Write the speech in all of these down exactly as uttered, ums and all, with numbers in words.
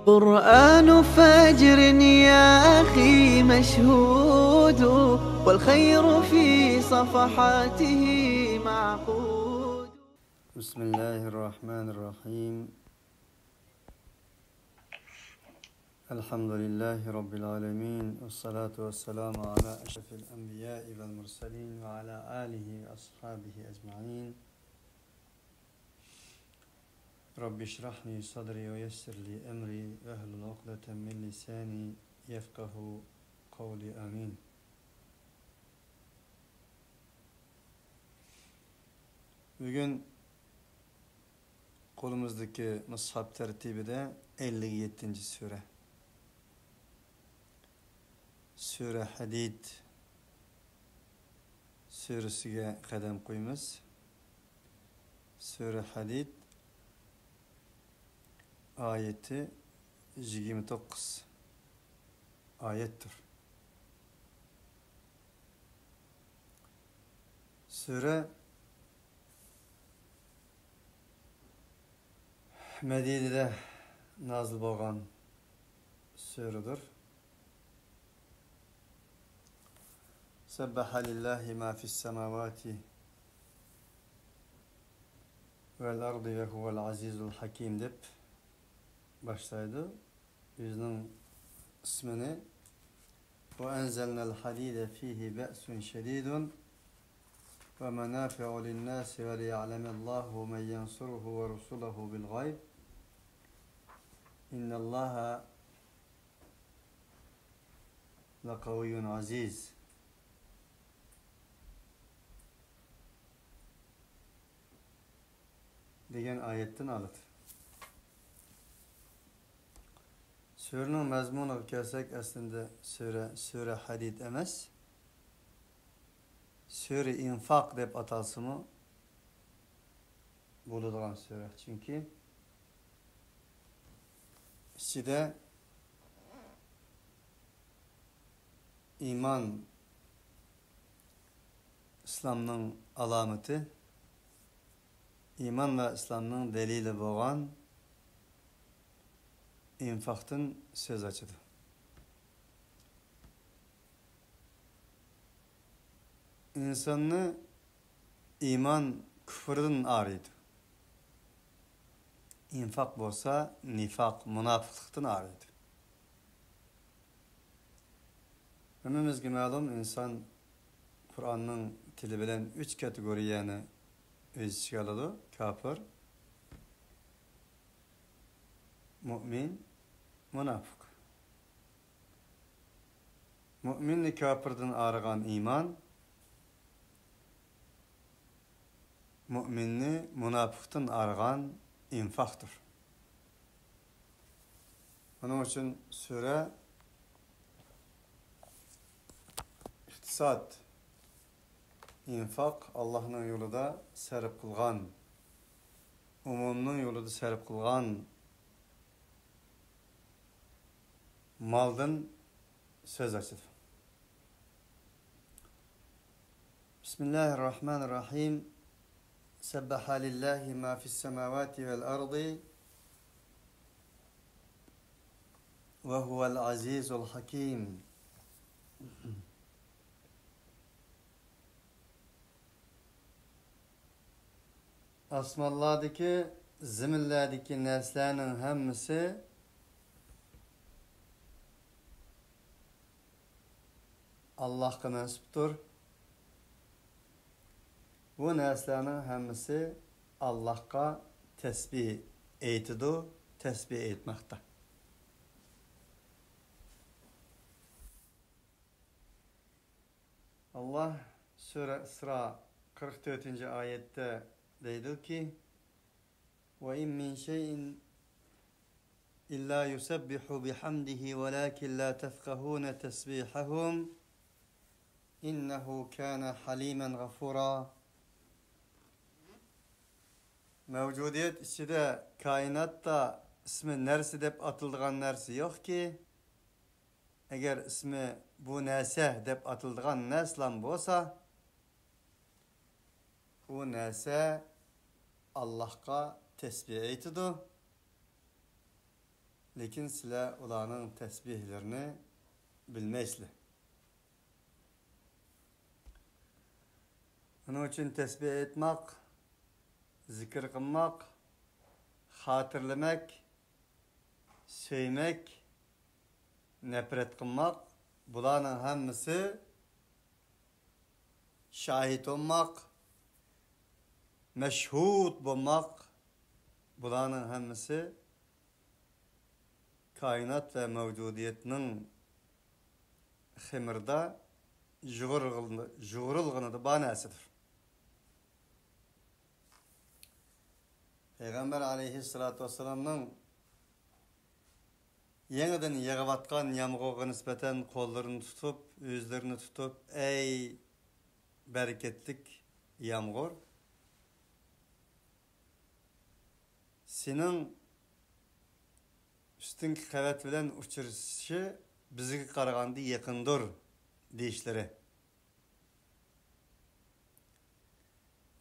قرآن فجر يا أخي مشهود، والخير في صفحاته معقود. بسم الله الرحمن الرحيم. الحمد لله رب العالمين، والصلاة والسلام على أشرف الأنبياء والمرسلين وعلى آله وأصحابه أجمعين. رب اشرح لي صدري ويسر لي أمري واحلل عقدة من لساني يفقه قولي. آمين. بۈگۈن قولىمىزدىكى مۇسھاپ تەرتىپىدە ئەللىك يەتتىنچى سۈرە، سۈرە ھەدىد سۈرىسىگە قەدەم قويىمىز. سۈرە ھەدىد ئايىتى يىگىرمە توققۇز ئايەتتۇر. سۈرە مەدىنىدە نازىل بولغان سۈرىدۇر. سەببەھە لىللاھى ما فىس سەماۋاتى ۋەل ئەردى ۋە ھۇۋەل ئەزىزۇل ھەكىم دەپ باشلايدۇ ئۆزىنىڭ ئىسمىنى. وأنزلنا الحديد فيه بأس شديد ومنافع للناس وليعلم الله من ينصره ورسله بالغيب إن الله لقوي عزيز دېگەن ئايەتتىن ئالىدۇ. سۈرىنىڭ مەزمۇنىغا كەلسەك، ئەسلىندە سۈرە، سۈرە ھەدىد ئەمەس، سۈرە ئىنفاق دەپ ئاتالسىمۇ بولىدىغان سۈرە. چۈنكى ئىچىدە ئىمان، ئىسلامنىڭ ئالامىتى، ئىمان ۋە ئىسلامنىڭ دەلىلى بولغان ئىنفاقتىن سۆز ئاچىدۇ. ئىنساننى ئىمان كۇفرىدىن ئايرىيدۇ. ئىنفاق بولسا نىفاق، مۇناپىقلىقتىن ئايرىيدۇ. ھەممىمىزگە مەلۇم، ئىنسان قۇرئاننىڭ تىلى بىلەن ئۈچ كاتېگورىيەنى ئۆز ئىچىگە ئالىدۇ: كاپىر، مۇئمىن، مۇناپىق. مۇئمىننى كاپىردىن ئايرىغان ئىمان، مۇئمىننى مۇناپىقتىن ئايرىغان ئىنفاقتۇر. ئۇنىڭ ئۈچۈن سۈرە ئىقتىساد، ئىنفاق، ئاللاھنىڭ يولىدا سەرپ قىلغان، ئومۇمنىڭ يولىدا سەرپ قىلغان مالدىن سۆز ئاچىدۇ. بسم الله الرحمن الرحيم. سبح لله ما في السماوات والأرض وهو العزيز الحكيم. ئاسمانلاردىكى، زېمىنلەردىكى نەرسىلەرنىڭ ھەممىسى ئاللاھقا مەنسۇپتۇر. بۇ نەرسىلەرنىڭ ھەممىسى ئاللاھقا تەسبىھ ئېيتىدۇ، تەسبىھ ئېيتماقتا. ئاللاھ سۈرە ئىسرا قىرىق تۆتىنچى ئايەتتە دەيدۇكى، وإن من شيء إلا يسبح بحمده ولكن لا تفقهون تسبيحهم إنه كان حليما غفورا. مەۋجۇدىيەت ئىچىدە، كائىناتتا ئىسمى نەرسە دەپ ئاتىلىدىغان نەرسە يوقكى، ئەگەر ئىسمى بۇ نەرسە دەپ ئاتىلىدىغان نەرسىلام بولسا، ئۇ نەرسە ئاللاھقا تەسبىھ ئېيتىدۇ. لېكىن سىلەر ئۇلارنىڭ تەسبىھلىرىنى بىلمەيسىلەر. ئۇنىڭ ئۈچۈن تەسبىھ ئېيتماق، زىكىر قىلماق، خاتىرىلىمەك، سۆيمەك، نەپرەت قىلماق، بۇلارنىڭ ھەممىسى، شاھىت بولماق، مەشھۇد بولماق، بۇلارنىڭ ھەممىسى كائىنات ۋە مەۋجۇدىيەتنىڭ خېمىرىدا يۇغۇرۇلغىنىدا بار نەرسىدۇر. پەيغەمبەر ئەلەيھىسسالاتۇ ۋەسسالامنىڭ يېڭىدىن يېغىۋاتقان يامغۇرغا نىسبەتەن قوللىرىنى تۇتۇپ، ئۆزلىرىنى تۇتۇپ، ئەي بەرىكەتلىك يامغۇر، سېنىڭ ئۈستۈنكى قەۋەت بىلەن ئۇچرىشىشى بىزگە قارىغاندا يېقىندۇر، دېيىشلىرى.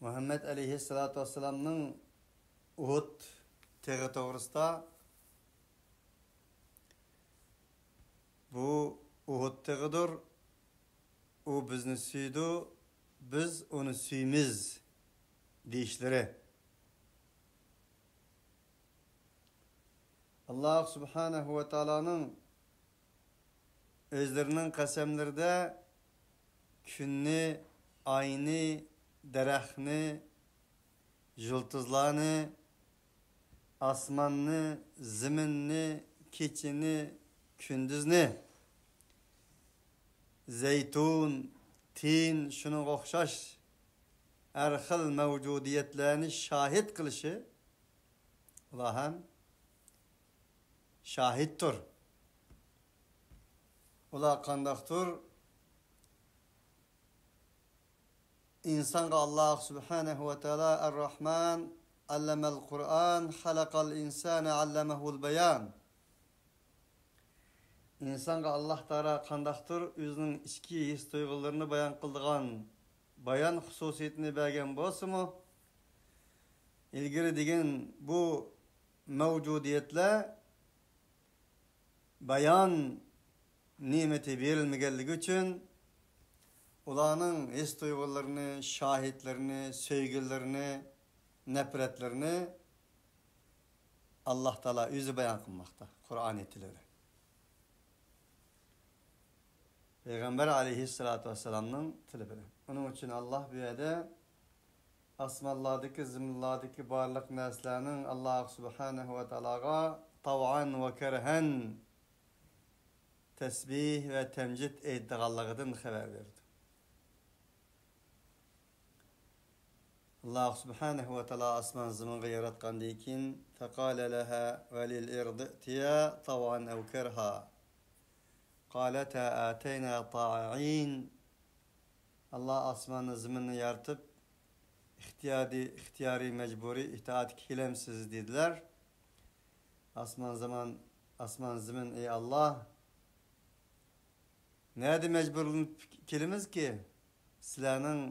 مۇھەممەد ئەلەيھىسسالاتۇ ۋەسسالامنىڭ ئۇھۇد تېغى توغرىسىدا، بۇ ئۇھۇد تېغىدۇر، ئۇ بىزنى سۆيىدۇ، بىز ئۇنى سۆيىمىز، دېيىشلىرى. ئاللاھ سۇبھانەھۇ ۋە تائالانىڭ ئۆزلىرىنىڭ قەسەملىرىدە كۈننى، ئاينى، دەرەخنى، يۇلتۇزلارنى، ئاسماننى، زېمىننى، كېچىنى، كۈندۈزنى، زەيتۇن، تىيىن، شۇنىڭغا ئوخشاش ھەر خىل مەۋجۇدىيەتلەرنى شاھىت قىلىشى، ئۇلار ھەم شاھىتتۇر. ئۇلار قانداقتۇر؟ ئىنسانغا ئاللاھ سۇبھانەھۇ ۋە تائالا، ئەر-راھمان، ئەللەمەل قۇرئان، خەلەقەل ئىنسانە، ئەللەمەھۇل بايان. ئىنسانغا ئاللاھ تائالا قانداقتۇر ئۆزىنىڭ ئىچكى ھېس تۇيغۇلىرىنى بايان قىلىدىغان بايان خۇسۇسىيىتىنى بەرگەن بولسىمۇ، ئىلگىرى دېگەن بۇ مەۋجۇدىيەتلەر بايان نېمىتى بېرىلمىگەنلىكى ئۈچۈن، ئۇلارنىڭ ھېس تۇيغۇلىرىنى، شاھىتلىرىنى، سۆيگۈلىرىنى، نەپرەتلىرىنى ئاللاھ تائالا ئۆزى بايان قىلماقتا قۇرئانى تىلى بىلەن. پەيغەمبەر ئەلەيھىسسالاتۇ ۋەسسالامنىڭ تىلى بىلەن. ئۇنىڭ ئۈچۈن ئاللاھ بۇ يەردە ئاسمانلاردىكى، زېمىنلاردىكى بارلىق نەرسىلەرنىڭ ئاللاھ سۇبھانەھۇ ۋە تائالاغا تەۋئەن ۋە كەرھەن تەسبىھ ۋە تەمجىد ئېيتىدىغانلىقىدىن خەۋەر بېرىدۇ. ئاللاھ سۇبھانەھۇ ۋە تائالا ئاسمان زېمىنغا ياراتقاندىن كېيىن، فقال لها وللأرض ائتيا طوعا أو كرها قالتا أتينا طائعين. ئاللاھ ئاسماننى، زېمىننى يارىتىپ، ئىختىيارىي، ئىختىيارىي، مەجبۇرىي ئىتائەتكە كېلەمسىز دېدىلەر. ئاسمان زامان، ئاسمان زېمىن، ئەي ئاللاھ، نەدە مەجبۇرلىنىپ كېلىمىزكى؟ سىلەرنىڭ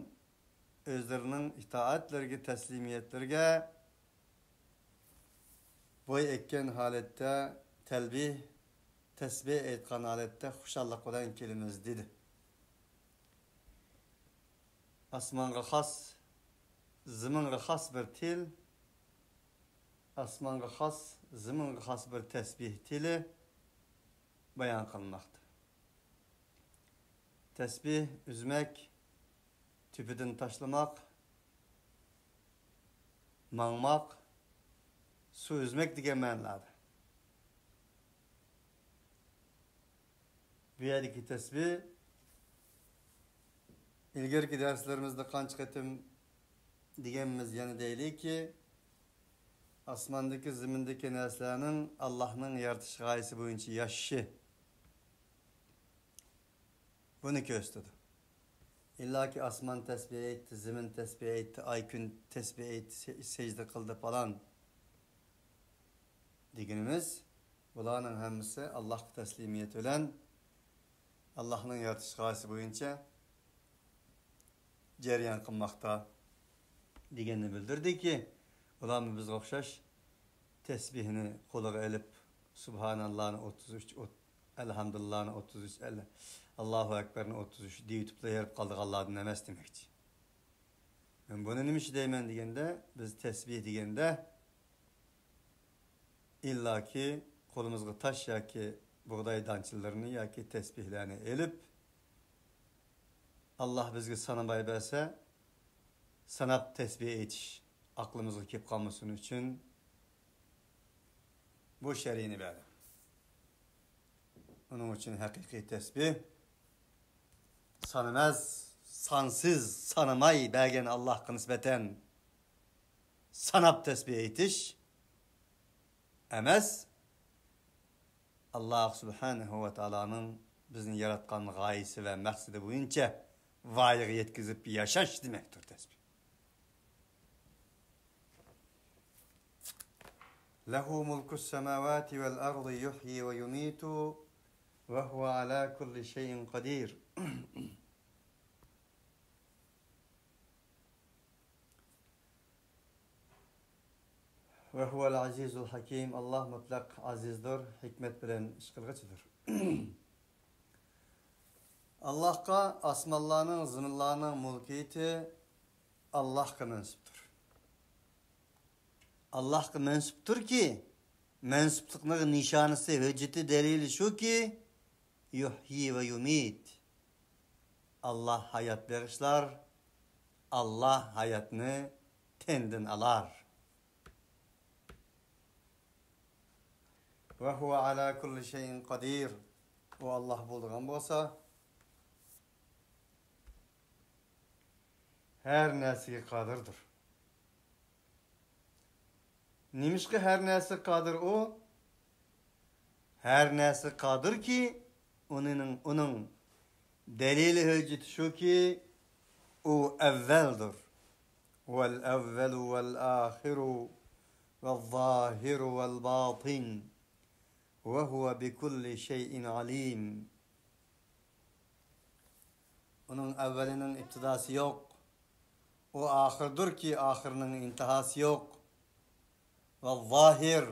ئۆزلىرىنىڭ ئىتائەتلىرىگە، تەسلىمىيەتلىرىگە بوي ئەگكەن ھالەتتە، تەلبىھ، تەسبىھ ئېيتقان ھالەتتە خۇشاللىق بىلەن كېلىمىز، دېدى. ئاسمانغا خاس، زېمىنغا خاس بىر تىل، ئاسمانغا خاس، زېمىنغا خاس بىر تەسبىھ تىلى بايان قىلىنماقتا. تەسبىھ ئۈزمەك، تۈپىدىن تاشلىماق، ماڭماق، سۇ ئۈزمەك دېگەن مەنىلەردە. بۇ يەردىكى تەسبىھ، ئىلگىرىكى دەرسلىرىمىزدە قانچە قېتىم دېگەنمىز، يەنە دەيلىكى، ئاسماندىكى، زېمىندىكى نەرسىلەرنىڭ ئاللاھنىڭ يارىتىش غايىسى بويىچە ياشىشى، بۇنى كۆرسىتىدۇ. ئىللاكى ئاسمان تەسبىھ ئېيتتى، زېمىن تەسبىھ ئېيتتى، ئاي، كۈن تەسبىھ ئېيتتى، سە-، سەجدە قىلدى پالان دېگىنىمىز، بۇلارنىڭ ھەممىسى ئاللاھقا تەسلىمىيەت بىلەن ئاللاھنىڭ يارىتىش غايىسى بويىچە جەريان قىلماقتا دېگەننى بىلدۈردىكى، ئۇلارمۇ بىزگە ئوخشاش تەسبىھنى قولىغا ئېلىپ، سۇبھاناللانى ئوتتۇز ئۈچ، ئوت-، ئەلھەمدۇلىللانى ئوتتۇز ئۈچ، ئەل-، ئاللاھۇ ئەكبەرنى ئوتتۇز ئۈچ دېيىۋېتىپلا ھېرىپ قالىدىغانلاردىن ئەمەس دېمەكچى. مەن بۇنى نېمە ئۈچۈن دەيمەن دېگەندە، بىز تەسبىھ دېگەندە، ئىللاكى قولىمىزغا تاش ياكى بۇغداي دانچىلىرىنى ياكى تەسبىھلەرنى ئېلىپ، ئاللاھ بىزگە سانىماي بەرسە، ساناپ تەسبىھ ئېيتىش ئەقلىمىزغا كېلىپ قالمىسۇن ئۈچۈن بۇ شەرىئىنى بەردى. ئۇنىڭ ئۈچۈن ھەقىقىي تەسبىھ سانىماس، سانسىز، سانىماي بەرگەن ئاللاھقا نىسبەتەن ساناپ تەسبىھ ئېيتىش ئەمەس، ئاللاھ سۇبھانەھۇ ۋە تائالانىڭ بىزنى ياراتقان غايىسى ۋە مەقسىتى بويىچە ۋايىغا يەتكۈزۈپ ياشاش دېمەكتۇر تەسبىھ. لَهُ مُلْكُ السَّمَاوَاتِ وَالْأَرْضِ يُحْيِي وَيُمِيتُ وَهُوَ عَلَى كُلِّ شَيْءٍ قَدِيرٌ. وَهُوَ الْعَزِيزُ الْحَكِيمُ. ئاللاھ مۇتلەق ئازىزدۇر، ھېكمەت بىلەن ئىش قىلغۇچىدۇر. ئاللاھقا ئاسمانلارنىڭ، زېمىنلارنىڭ مۇلكىيىتى ئاللاھقا مەنسۇپتۇر. ئاللاھقا مەنسۇپتۇركى، مەنسۇپلۇقنىڭ نىشانىسى، ھۆججىتى، دەلىلى شۇكى، يۇھيى ۋە يۇمىت. ئاللاھ ھايات بېغىشلار، ئاللاھ ھاياتنى تەندىن ئالار. ۋە ھۇۋە ئەلا كۇللى شەيئىن قەدىر. ئۇ ئاللاھ بولىدىغان بولسا، ھەر نەرسىگە قادىردۇر. نېمىشقا ھەر نەرسىگە قادىر ئۇ؟ ھەر نەرسىگە قادىركى، ئۇنىڭ، ئۇنىڭ دەلىلى، ھۆججىتى شۇكى، ئۇ ئەۋۋەلدۇر. ھۇۋەل ئەۋۋەلۇ ۋەل ئاخىرۇ ۋەل زاھىرۇ ۋەل باتىن. ۋە ھۇۋە بىكۇللى شەيئىن ئەلىم. ئۇنىڭ ئەۋۋىلىنىڭ ئىپتىداسى يوق. ئۇ ئاخىردۇركى، ئاخىرىنىڭ ئىنتىھاسى يوق. ۋە زاھىر.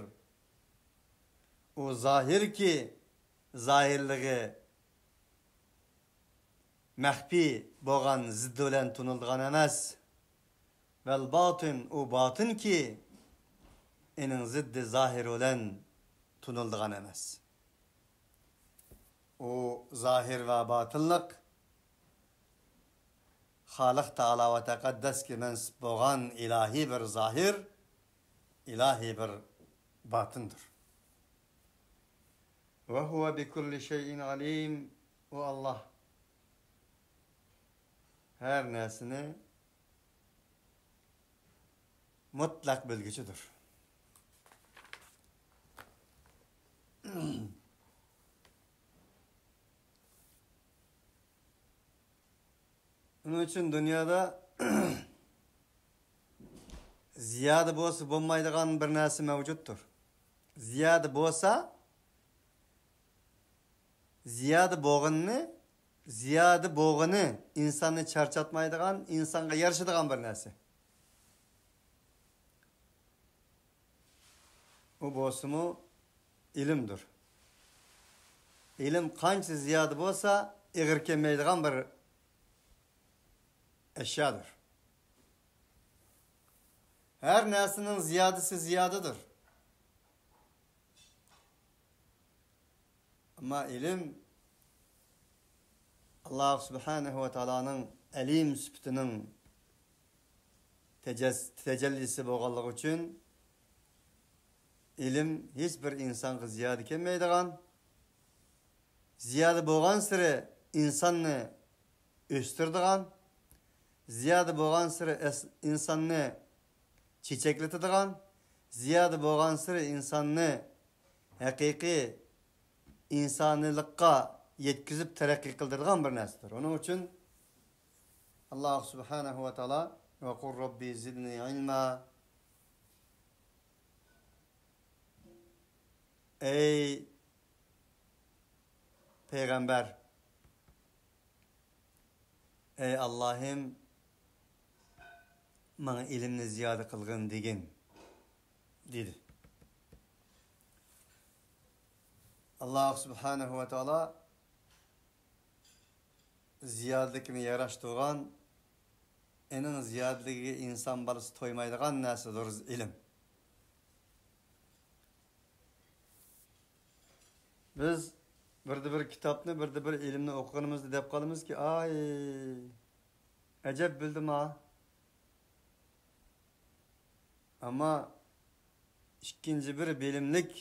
ئۇ زاھىركى، زاھىرلىقى مەخپىي بولغان زىددى بىلەن تونۇلىدىغان ئەمەس. ۋەل باتىن، ئۇ باتىنكى، ئېنىڭ زىددى زاھىر بىلەن تونۇلىدىغان ئەمەس. ئۇ زاھىر ۋە باتىنلىق خالىق تائالا ۋە تەقەددەسكە مەنسۇپ بولغان ئىلاھىي بىر زاھىر، ئىلاھىي بىر باتىندۇر. ۋە ھۇۋە بىكۇللى شەيئىن ئەلىم. ئۇ ئاللاھ ھەر نەرسىنى مۇتلەق بىلگۈچىدۇر. ئۇنىڭ ئۈچۈن دۇنيادا زىيادە بولسا بولمايدىغان بىر نەرسە مەۋجۇتتۇر. زىيادە بولسا، زىيادە بولغىنىنى، زىيادە بولغىنى ئىنساننى چارچاتمايدىغان، ئىنسانغا يارىشىدىغان بىر نەرسە. ئۇ بولسىمۇ ئىلىمدۇر. ئىلىم قانچە زىيادە بولسا، ئېغىر كەلمەيدىغان بىر ئەشيادۇر. ھەر نەرسىنىڭ زىيادىسى زىيادىدۇر. ئەمما ئىلىم ئاللاھ سۇبھانەھۇ ۋە تائالانىڭ ئەلىم سۈپىتىنىڭ تەجەس-، تەجەللىسى بولغانلىقى ئۈچۈن، ئىلىم ھېچ بىر ئىنسانغا زىيادە كەلمەيدىغان، زىيادە بولغانسېرى ئىنساننى ئۆستۈرىدىغان، زىيادە بولغانسېرى ئەس-، ئىنساننى چېچەكلىتىدىغان، زىيادە بولغانسېرى ئىنساننى ھەقىقىي ئىنسانىيلىققا يەتكۈزۈپ تەرەققىي قىلدۇرىدىغان بىر نەرسىدۇر. ئۇنىڭ ئۈچۈن ئاللاھ سۇبھانەھۇ ۋە تائالا، ۋە قۇل رەببى زىدنى ئىلما. ئەي پەيغەمبەر، ئەي ئاللاھىم، ماڭا ئىلىمنى زىيادە قىلغىن دېگىن، دېدى. ئاللاھ سۇبھانەھۇ ۋە تائالا زىيادىلىكىنى ياراشتۇرغان، ئېنىڭ زىيادىلىكىگە ئىنسان بالىسى تويمايدىغان نەرسىدۇر ئىلىم. بىز بىردە بىر كىتابنى، بىردە بىر ئىلىمنى ئوقۇغىنىمىزدا دەپ قالىمىزكى، ئاي، ئەجەب بىلدىم ھا. ئەمما ئىككىنچى بىر بىلىملىك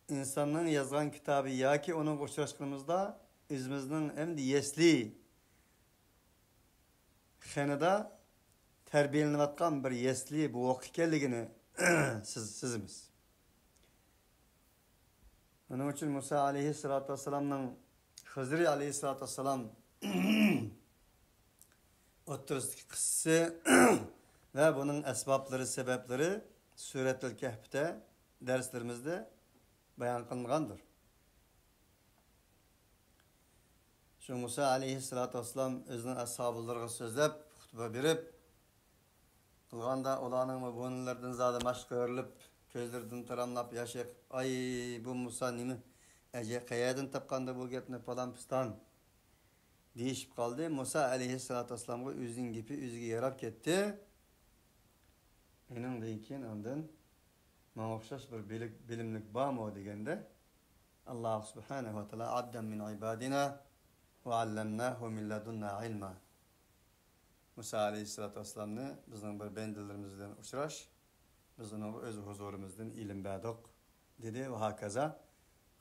ئىنساننىڭ يازغان كىتابى ياكى ئۇنىڭغا ئۇچراشقىنىمىزدا، ئۆزىمىزنىڭ ئەمدى يەسلى خېنىدا تەربىيەلىنىۋاتقان بىر يەسلى بوۋاق ئىكەنلىكىنى سىز-، سېزىمىز. ئۇنىڭ ئۈچۈن مۇسا ئەلەيھىسسالاتۇ ۋەسسالامنىڭ خىزىر ئەلەيھىسسالاتۇ ۋەسسالام ئوتتۇرىسىدىكى قىسسىسى ۋە بۇنىڭ ئەسبابلىرى، سەۋەبلىرى سۈرەتۇل كەھپتە دەرسلىرىمىزدە بايان قىلىنغاندۇر. شۇ مۇسا ئەلەيھىسسالاتۇ ۋەسسالام ئۆزىنىڭ ئەسھابىلىرىغا سۆزلەپ، خۇتبە بېرىپ، قىلغاندا ئۇلارنىڭمۇ بۇرۇنلىرىدىن زادى ماش قۆرۈلۈپ، كۆزلىرىدىن تاراملاپ ياش ئېقىپ، ئاي، بۇ مۇسا نېمە ئەجەب، قەيەردىن تاپقاندۇ بۇ گەپنى، پالان پىستان دېيىشىپ قالدى. مۇسا ئەلەيھىسسالاتۇ ۋەسسالامغا ئۆزىنىڭ گېپى ئۆزىگە ياراپ كەتتى. ئېنىڭدىن كېيىن ئاندىن ماڭا ئوخشاش بىر بىلىك-، بىلىملىك بارمۇ دېگەندە، ئاللاھ سۇبھانەھۇ ۋە تائالا، عبدا من عبادنا وعلمناه من لدنا علما. مۇسا ئەلەيھىسسالاتۇ ۋەسسالامنى بىزنىڭ بىر بەندىلىرىمىز بىلەن ئۇچراش، بىز ئۇنىڭغا ئۆز ھۇزۇرىمىزدىن ئىلىم بەردۇق، دېدى ۋە ھاكازا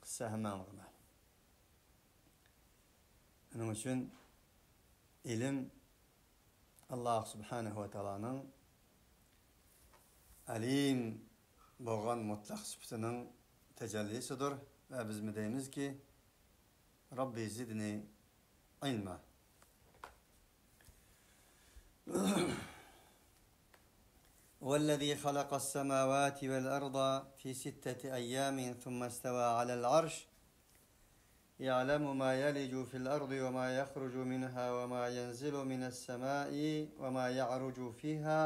قىسسە ھەممىڭلارغا مەلۇم. شۇنىڭ ئۈچۈن ئىلىم ئاللاھ سۇبھانەھۇ ۋە تائالانىڭ ئەلىم بولغان مۇتلەق سۈپىتىنىڭ تەجەللىسىدۇر ۋە بىزمۇ دەيمىزكى، ربي زدني علما. هو الذي خلق السماوات والأرض في ستة أيام ثم استوى على العرش يعلم ما يلج في الأرض وما يخرج منها وما ينزل من السماء وما يعرج فيها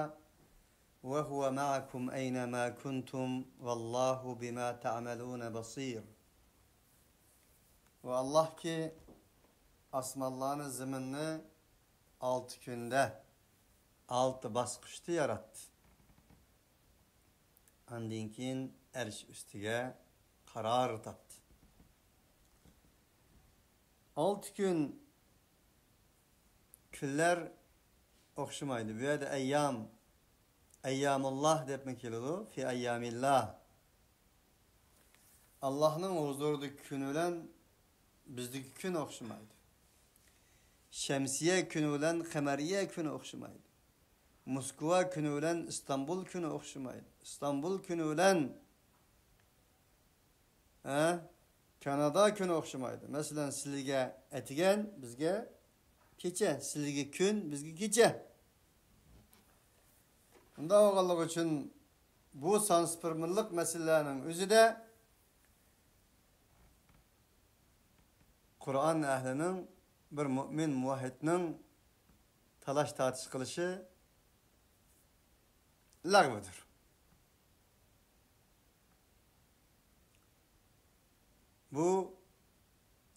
وهو معكم أينما كنتم والله بما تعملون بصير. ئۇ ئاللاھكى ئاسمانلارنى، زېمىننى ئالتە كۈندە، ئالتە باسقۇچتا ياراتتى. ئاندىن كېيىن ئەرش ئۈستىگە قارار تاپتى. ئالتە كۈن، كۈنلەر ئوخشىمايدۇ. بۇ يەردە ئەييام، ئەييامۇللاھ دەپمۇ كېلىدۇ، في أيام الله. ئاللاھنىڭ ھۇزۇرىدىكى كۈن بىلەن بىزدىكى كۈن ئوخشىمايدۇ. شەمسىيە كۈنى بىلەن قەمەرىيە كۈنى ئوخشىمايدۇ. موسكۋا كۈنى بىلەن ئىستانبۇل كۈنى ئوخشىمايدۇ. ئىستانبۇل كۈنى بىلەن، ھە، كانادا كۈنى ئوخشىمايدۇ. مەسىلەن، سىلىگە ئەتىگەن، بىزگە كېچە. سىلىگە كۈن، بىزگە كېچە. بۇنداق بولغانلىقى ئۈچۈن بۇ سانسىپىرمىللىق مەسىلىلەرنىڭ ئۆزىدە قۇرئان ئەھلىنىڭ، بىر مۇئمىن مۇۋەھھىدنىڭ تالاش تارتىش قىلىشى لەغۋىدۇر. بۇ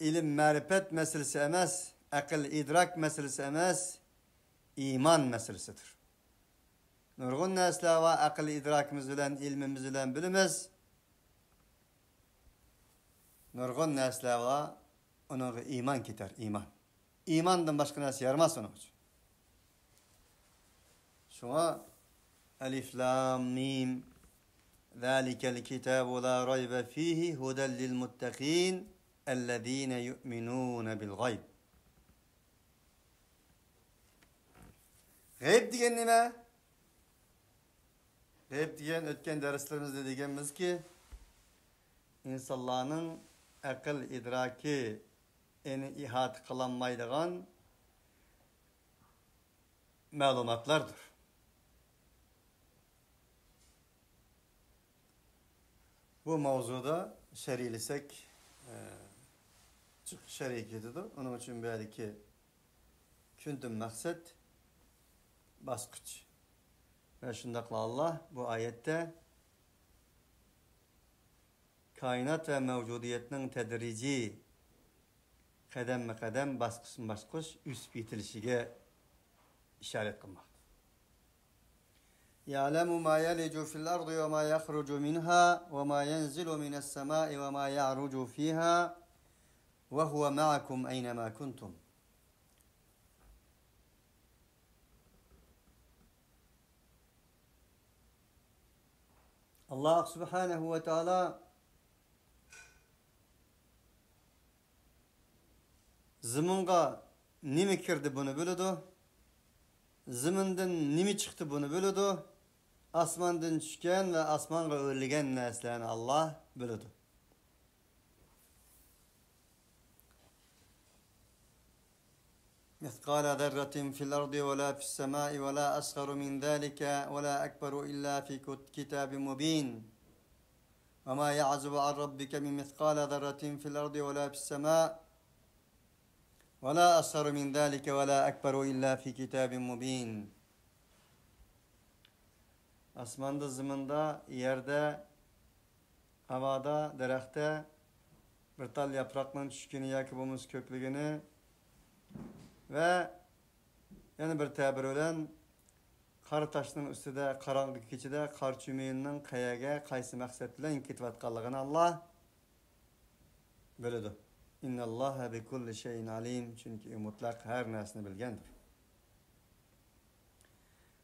ئىلىم مەرىپەت مەسىلىسى ئەمەس، ئەقىل ئىدراك مەسىلىسى ئەمەس، ئىمان مەسىلىسىدۇر. نۇرغۇن نەرسىلەر بار، ئەقىل ئىدراكىمىز بىلەن، ئىلمىمىز بىلەن بىلىمىز. نۇرغۇن نەرسىلەر بار، ئۇنىڭغا ئىمان كېتەر، ئىمان. ئىماندىن باشقا نەرسە يارىماس ئۇنىڭ ئۈچۈن. شۇڭا، ئەلىف لام مىم، ذلك الكتاب لا ريب فيه هدى للمتقين الذين يؤمنون بالغيب. غەيب دېگەن نېمە؟ غەيب دېگەن، ئۆتكەن دەرسلىرىمىزدە دېگەنمىزكى، ئىنسانلارنىڭ ئەقىل ئىدراكى ئېنى ئىھاتە قىلالمايدىغان مەلۇماتلاردۇر. بۇ ماۋزۇدا شەرھلىسەك، ئە، جىق شەرھى كېتىدۇ. ئۇنىڭ ئۈچۈن بۇ يەردىكى كۈندىن مەقسەت باسقۇچ. ۋە شۇنداقلا ئاللاھ بۇ ئايەتتە كائىنات ۋە مەۋجۇدىيەتنىڭ تەدرىجىي، قەدەممۇ قەدەم، باسقۇچمۇ باسقۇچ ئۆسۈپ يېتىلىشىگە ئىشارەت قىلماقتا. يعلم ما يلج في الأرض وما يخرج منها وما ينزل من السماء وما يعرج فيها وهو معكم أينما كنتم. ئاللاھ سۇبھانەھۇ ۋە تائالا زېمىنغا نېمە كىردى، بۇنى بىلىدۇ. زېمىندىن نېمە چىقتى، بۇنى بىلىدۇ. ئاسماندىن چۈشكەن ۋە ئاسمانغا ئۆرلىگەن نەرسىلەرنى ئاللاھ بىلىدۇ. مثقال ذرة في الأرض ولا في السماء ولا أصغر من ذلك ولا أكبر إلا في كت-، كتاب مبين. وما يعزب عن ربك من مثقال ذرة في الأرض ولا في السماء ولا أصغر من ذلك ولا أكبر إلا في كتاب مبين. ئاسماندا، زېمىندا، يەردە، ھاۋادا، دەرەختە بىر تال ياپراقنىڭ چۈشكىنى ياكى بولمىسا كۆكلىگىنى ۋە يەنە بىر تەبىر بىلەن قارا تاشنىڭ ئۈستىدە قاراڭغۇ كېچىدە قار چۈمۈلىنىڭ قەيەرگە، قايسى مەقسەت بىلەن كېتىۋاتقانلىقىنى ئاللاھ بىلىدۇ. إن الله بكل شيء عليم. چۈنكى ئۇ مۇتلەق ھەر نەرسىنى بىلگەندۇر.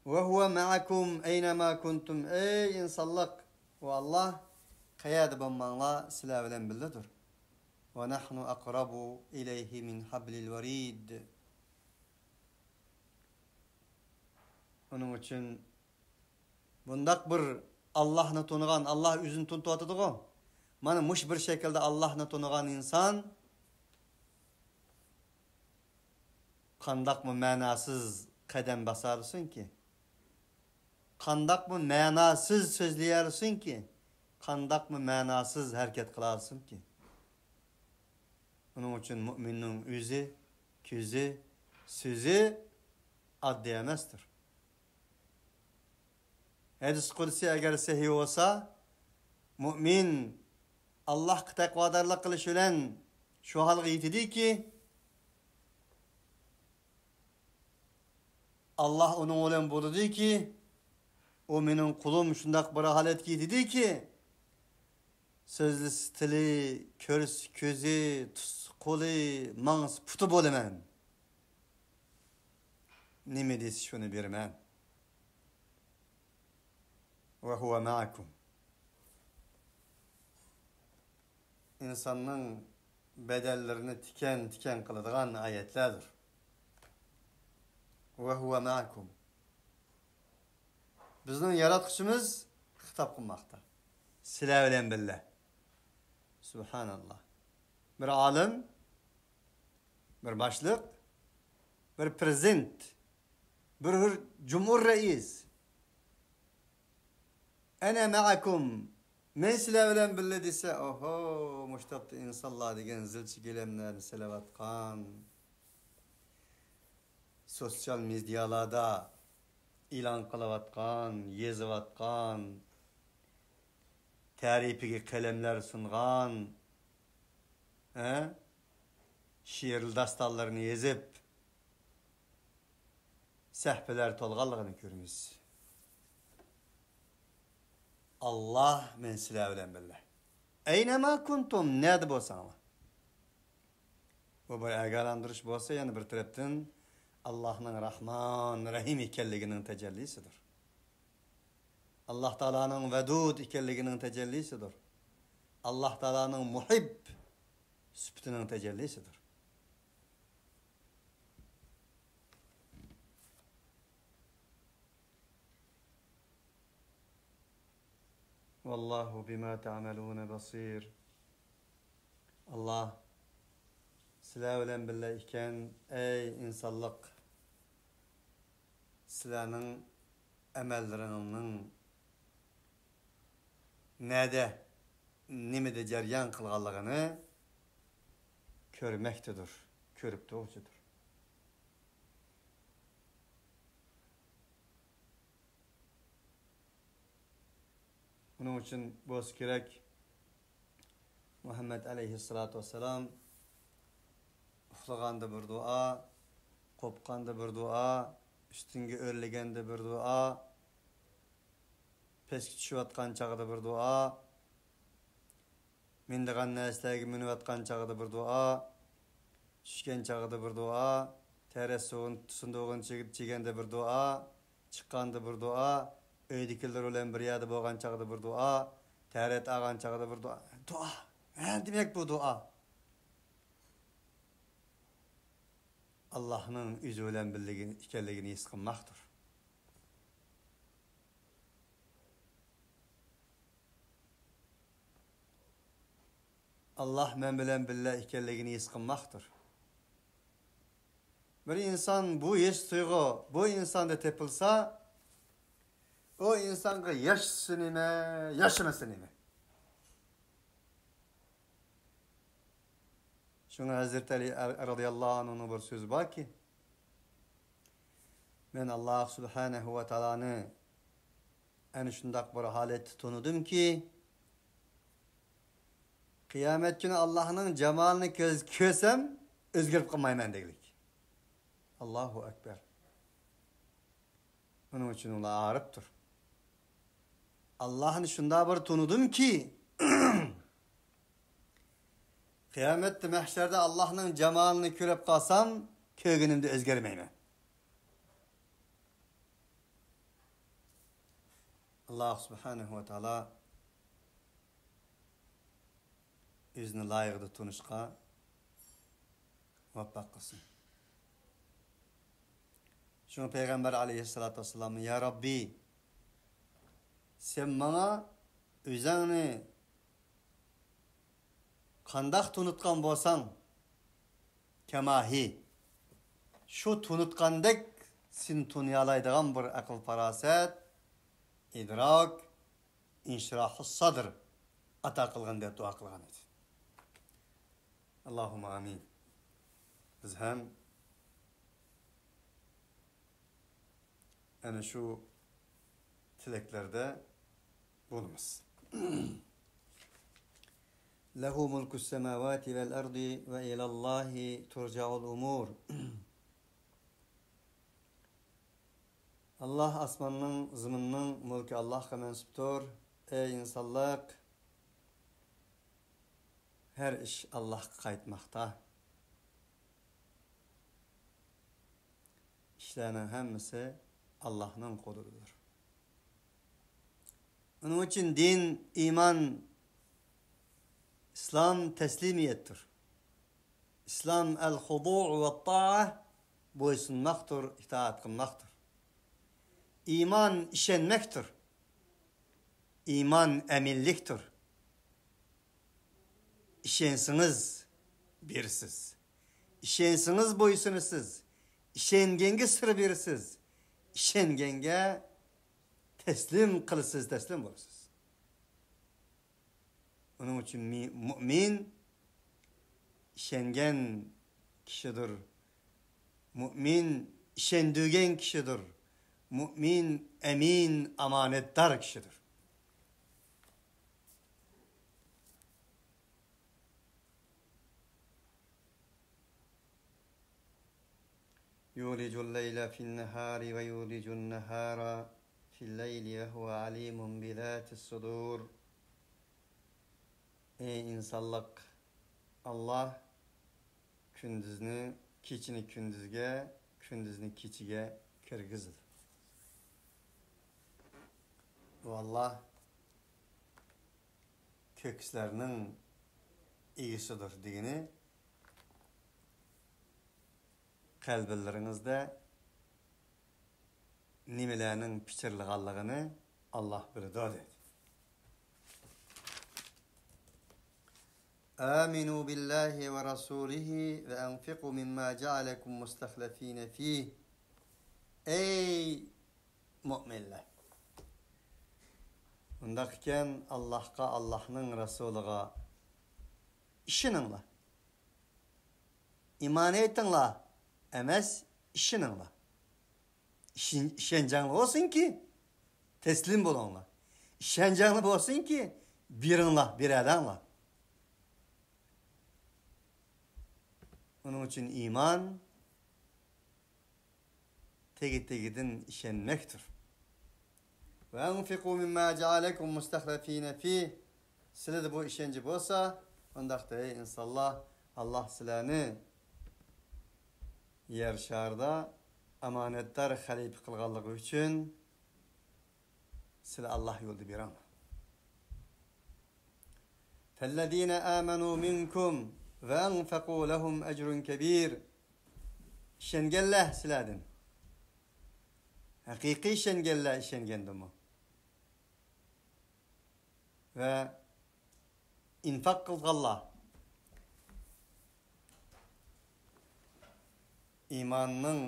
وهو معكم أينما كنتم. ئەي ئىنسانلىق، ئۇ ئاللاھ قەيەردە بولماڭلار، سىلەر بىلەن بىللىدۇر. ونحن أقرب إليه من حبل الوريد. ئۇنىڭ ئۈچۈن بۇنداق بىر ئاللاھنى تونۇغان، ئاللاھ ئۆزىنى تونۇتۇۋاتىدىغۇ. مانا مۇشۇ بىر شەكىلدە ئاللاھنى تونۇغان ئىنسان قانداقمۇ مەناسىز قەدەم باسالىسۇنكى؟ قانداقمۇ مەناسىز سۆزلىيەلىسۇنكى؟ قانداقمۇ مەناسىز ھەرىكەت قىلالىسۇنكى؟ ئۇنىڭ ئۈچۈن مۇئمىننىڭ ئۆزى، كۆزى، سۆزى ئاددىي ئەمەستۇر. ھەدىس قۇدسىي ئەگەر سەھىھ بولسا، مۇئمىن ئاللاھقا تەقۋادارلىق قىلىش بىلەن شۇ ھالغا يېتىدۇكى، ئاللاھ ئۇنىڭ بىلەن بولىدۇكى، ئۇ مېنىڭ قۇلۇم شۇنداق بىر ھالەتكە يېتىدۇكى، سۆزلىسە تىلى، كۆرسە كۆزى، تۇتسا قولى، ماڭسا پۇتى بولىمەن. نېمە دېسە شۇنى بېرىمەن. وهو معكم. ئىنساننىڭ بەدەنلىرىنى تىكەن-تىكەن قىلىدىغان ئايەتلەردۇر. وهو معكم. بىزنىڭ ياراتقۇچىمىز خىتاب قىلماقتا. سىلەر بىلەن بىللە. سۇبھاناللاھ. بىر ئالىم، بىر باشلىق، بىر پىرېزىدېنت، بىر، بىر جۇمھۇر رەئىس. أنا معكم. مەن سىلەر بىلەن بىللە دېسە، ئوھو، مۇشۇ تاپتا ئىنسانلار دېگەن زىلچە گىلەملەرنى سېلىۋاتقان، سوتسىيال مېدىيالاردا ئېلان قىلىۋاتقان، يېزىۋاتقان، تەرىپىگە قەلەملەر سۇنغان، ھە؟ شېئىر داستانلىرىنى يېزىپ، سەھىپىلەر تولغانلىقىنى كۆرىمىز. ئاللاھ مەن سىلەر بىلەن بىللە. أينما كنتم، نەدە بولساڭلار. بۇ بىر ئاگاھلاندۇرۇش بولسا، يەنە بىر تەرەپتىن ئاللاھنىڭ رەھمان، رەھىم ئىكەنلىكىنىڭ تەجەللىسىدۇر. ئاللاھ تائالانىڭ ۋەدۇد ئىكەنلىكىنىڭ تەجەللىسىدۇر. ئاللاھ تائالانىڭ مۇھىب سۈپىتىنىڭ تەجەللىسىدۇر. والله بما تعملون بصير. ئاللاھ سىلەر بىلەن بىللە ئىكەن، ئەي ئىنسانلىق. سىلەرنىڭ ئەمەللىرىڭنىڭ نەدە، نېمىدە جەريان قىلغانلىقىنى كۆرمەكتىدۇر، كۆرۈپ تۇرغۇچىدۇر. ئۇنىڭ ئۈچۈن بولسا كېرەك، مۇھەممەد ئەلەيھىسسالاتۇ ۋەسسالام ئۇخلىغاندا بىر دۇئا، قوپقاندا بىر دۇئا، ئۈستۈنگە ئۆرلىگەندە بىر دۇئا، پەسكە چۈشۈۋاتقان چاغدا بىر دۇئا، مىنىدىغان نەرسىلەرگە مىنىۋاتقان چاغدا بىر دۇئا، چۈشكەن چاغدا بىر دۇئا، تەرەت سۇندۇقىنى چىگەندە بىر دۇئا، چىققاندا بىر دۇئا، ئۆيدىكىلىرى بىلەن بىر يەردە بولغان چاغدا بىر دۇئا، تەرەت ئالغان چاغدا بىر دۇئا. دۇئا. ھە، دېمەك، بۇ دۇئا ئاللاھنىڭ ئۆزى بىلەن بىللىكى ئىكەنلىكىنى ھېس قىلماقتۇر. ئاللاھ مەن بىلەن بىللە ئىكەنلىكىنى ھېس قىلماقتۇر. بىر ئىنسان بۇ ھېس تۇيغۇ بۇ ئىنساندا تېپىلسا، ئۇ ئىنسانغا ياشىسا نېمە، ياشىمىسا نېمە؟ شۇڭا ھەزرىتى ئەلى رەزىياللاھۇ ئەنھۇنىڭ بىر سۆزى باركى، مەن ئاللاھ سۇبھانەھۇ ۋە تائالانى ئەنە شۇنداق بىر ھالەتتە تونۇدۇمكى، قىيامەت كۈنى ئاللاھنىڭ جامالىنى كۆز-، كۆرسەم، ئۆزگىرىپ قالمايمەن دېگۈلۈك. ئاللاھۇ ئەكبەر. ئۇنىڭ ئۈچۈن ئۇلار ئارىپتۇر. ئاللاھنى شۇنداق بىر تونۇدۇمكى، قىيامەتتە مەھشەردە ئاللاھنىڭ جامالىنى كۆرۈپ قالسام، كۆرگىنىمدە ئۆزگەرمەيمەن. ئاللاھ سۇبھانەھۇ ۋە تائالا ئۆزىنى لايىقىدا تونۇشقا مۇۋەپپەق قىلسۇن. شۇڭا پەيغەمبەر ئەلەيھىسسالاتۇ ۋەسسالام، يا رەببى، سەن ماڭا ئۆزۈڭنى قانداق تونۇتقان بولساڭ، كەما ھى، شۇ تونۇتقاندەك سېنى تونۇيالايدىغان بىر ئەقىل-پاراسەت، ئىدراك، ئىنشىراھۇ سادىر ئاتا قىلغىن دەپ دۇئا قىلغان ئىدى. ئاللاھۇممە ئامىن. بىز ھەم ئەنە شۇ تىلەكلەردە بولىمىز. لەھۇ مۇلكۇس سەماۋاتى ۋەل ئەردى ۋە ئىلەللاھى تۇرجەئۇل ئۇمۇر. ئاللاھ ئاسماننىڭ، زېمىننىڭ مۈلكى ئاللاھقا مەنسۇپتۇر. ئەي ئىنسانلىق، ھەر ئىش ئاللاھقا قايتماقتا. ئىشلارنىڭ ھەممىسى ئاللاھنىڭ قولىدىدۇر. ئۇنىڭ ئۈچۈن دىن، ئىمان، ئىسلام تەسلىمىيەتتۇر. ئىسلام ئەل خۇدۇ ۋە تائە، بويسۇنماقتۇر، ئىتائەت قىلماقتۇر. ئىمان ئىشەنمەكتۇر. ئىمان ئەمىنلىكتۇر. ئىشەنسىڭىز بېرىسىز. ئىشەنسىڭىز بويسۇنىسىز. ئىشەنگەنگە سىر بېرىسىز. ئىشەنگەنگە تەسلىم قىلىسىز، تەسلىم بولىسىز. ئۇنىڭ ئۈچۈن مى-، مۇئمىن ئىشەنگەن كىشىدۇر. مۇئمىن ئىشەندۈرگەن كىشىدۇر. مۇئمىن ئەمىن، ئامانەتدار كىشىدۇر. يولج الليل في النهار ويولج النهار في الليل وهو عليم بذات الصدور. ئەي ئىنسانلىق، ئاللاھ كۈندۈزنى، كېچىنى كۈندۈزگە، كۈندۈزنى كېچىگە كىرگۈزىدۇ. ئۇ ئاللاھ كۆكسىلەرنىڭ ئىگىسىدۇر دېگىنى، قەلبىلىرىڭىزدە نېمىلەرنىڭ پىچىرلىغانلىقىنى ئاللاھ بىلىدۇ، دېدى. آمنوا بالله ورسوله وأنفقوا مما جعلكم مستخلفين فيه. ئەي مۆمىنلەر! ئۇنداق ئىكەن، ئاللاھقا، ئاللاھنىڭ رەسۇلىغا ئىشىنىڭلار. ئىمان ئېيتىڭلار ئەمەس، ئىشىنىڭلار. ئىشەن-، ئىشەنچىڭلار بولسۇنكى، تەسلىم بولۇڭلار. ئىشەنچىڭلار بولسۇنكى، بېرىڭلار، بېرەلەڭلار. ئۇنىڭ ئۈچۈن ئىمان تېگى-تېگىدىن ئىشەنمەكتۇر. وأنفقوا مما جعلكم مستخلفين فيه. سىلەردە بۇ ئىشەنچ بولسا، ئۇنداقتا، ئەي ئىنسانلار، ئاللاھ سىلەرنى يەر شارىدا ئامانەتدار خەلىپە قىلغانلىقى ئۈچۈن سىلەر ئاللاھ يولىدا بېرىڭلار. فالذين آمنوا منكم وأنفقوا لهم أجر كبير. ئىشەنگەنلەر سىلەردىن. ھەقىقىي ئىشەنگەنلەر ئىشەنگەندىمۇ. ۋە ئىنفاق قىلغانلار. ئىماننىڭ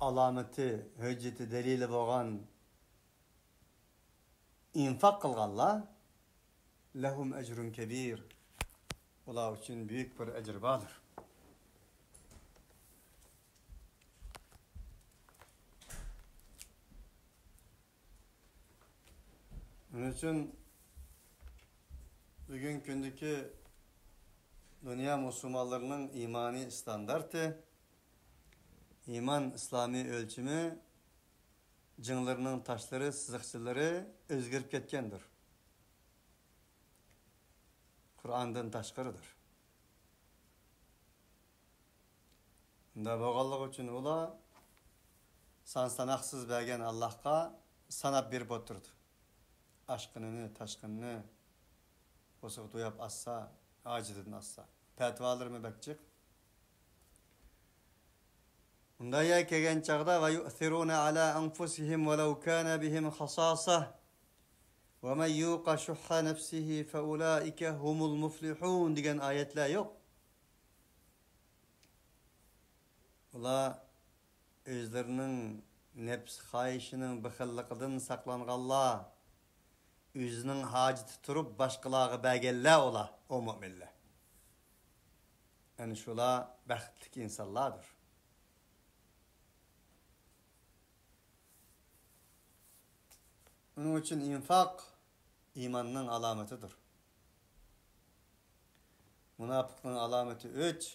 ئالامىتى، ھۆججىتى، دەلىلى بولغان ئىنفاق قىلغانلار، لەھۇم ئەجرۇن كەبىر، ئۇلار ئۈچۈن بۈيۈك بىر ئەجىر باردۇر. شۇنىڭ ئۈچۈن بۈگۈنكى كۈندىكى دۇنيا مۇسۇلمانلىرىنىڭ ئىمانىي ئىستاندارتى، ئىمان ئىسلامىي ئۆلچىمى جىڭلىرىنىڭ تاشلىرى، سىزىقچىلىرى ئۆزگىرىپ كەتكەندۇر. قۇرئاندىن تاشقىرىدۇر. شۇنداق بولغانلىقى ئۈچۈن ئۇلار سان-ساناقسىز بەرگەن ئاللاھقا ساناپ بېرىپ ئولتۇرىدۇ. ئاشقىنىنى، تاشقىنىنى، بوسۇغا توياپ ئاسسا، ھاجىتىدىن ئاسسا. پەتىۋالىرىمۇ بەك جىق. ئۇنداق يەرگە كەلگەن چاغدا، ويؤثرون على أنفسهم ولو كان بهم خصاصة ومن يوق شح نفسه فأولئك هم المفلحون دېگەن ئايەتلەر يوق. ئۇلار ئۆزلىرىنىڭ نەپس خاھىشىنىڭ بېخىللىقىدىن ساقلانغانلار، ئۆزىنىڭ ھاجىتى تۇرۇپ باشقىلارغا بەرگەنلەر ئۇلار، ئۇ مۆمىنلەر. ئەنە شۇلار بەختلىك ئىنسانلاردۇر. ئۇنىڭ ئۈچۈن ئىنفاق ئىماننىڭ ئالامىتىدۇر. مۇناپىقنىڭ ئالامىتى ئۈچ.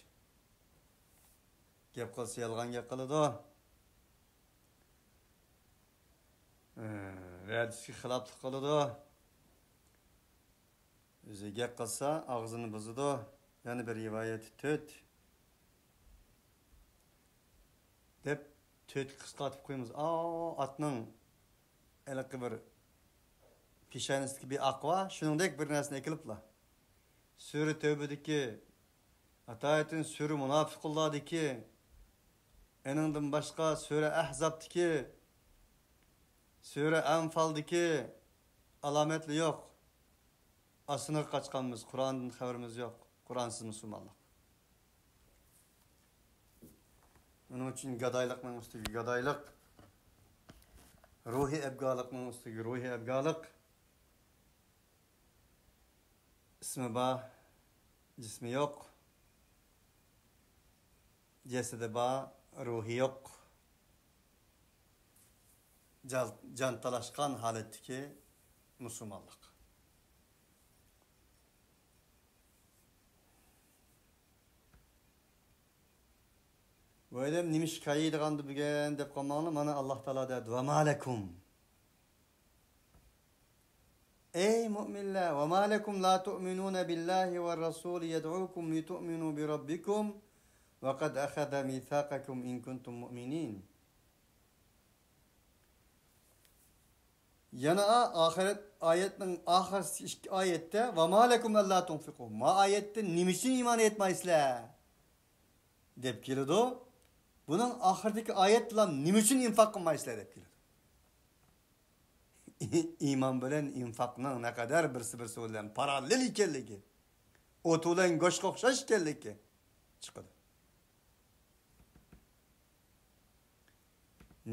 گەپ قىلسا يالغان گەپ قىلىدۇ. ۋەدىسىگە خىلاپلىق قىلىدۇ. ئۆزى گەپ قىلسا ئاغزىنى بۇزىدۇ. يەنە بىر رىۋايەتتە تۆت دەپ، تۆتكە قىسقارتىپ قويىمىز. ئاۋۇ ئاتنىڭ ھېلىقى بىر پېشانىسىدىكى بىر ئاق بار، شۇنىڭدەك بىر نەرسىنى ئەكېلىپلا. سۈرە تەۋبىدىكى، ئاتايىتىن سۈرە مۇناپىقۇنلاردىكى، ئېنىڭدىن باشقا سۈرە ئەھزابتىكى، سۈرە ئەنفالدىكى ئالامەتلەر يوق. ئاستىنىغا قاچقانمىز، قۇرئاندىن خەۋىرىمىز يوق. قۇرئانسىز مۇسۇلمانلىق. ئۇنىڭ ئۈچۈن گادايلىقنىڭ ئۈستىگە گادايلىق، روھىي ئەبگالىقنىڭ ئۈستىگە روھىي ئەبگالىق. ئىسمى بار، جىسمى يوق. جەسىتى بار، روھى يوق. جان، جان تالاشقان ھالەتتىكى مۇسۇلمانلىق. بۇ ئادەم نېمە ئىش كايىدىغاندۇ بۈگۈن دەپ قالماڭلار. مانا، ئاللاھ تائالا دەيدۇ، «وما لكم». ئەي مۆمىنلەر، «وما لكم لا تؤمنون بالله والرسول يدعوكم لتؤمنوا بربكم وقد أخذ ميثاقكم إن كنتم مؤمنين». يەنە ئا-، ئاخىرەت ئايەتنىڭ ئاخىرقى ئىككى ئايەتتە، «وما لكم ألا تنفقوا»، ما ئايەتتە نېمە ئۈچۈن ئىمان ئېيتمايسىلەر؟ دەپ كېلىدۇ. بۇنىڭ ئاخىرىدىكى ئايەتتىلا نېمە ئۈچۈن ئىنفاق قىلمايسىلەر دەپ كېلىدۇ. ئىمان بىلەن ئىنفاقنىڭ نەقەدەر بىرسى بىرسى بىلەن پاراللېل ئىكەنلىكى، ئوت بىلەن گۆشكە ئوخشاش ئىكەنلىكى چىقىدۇ.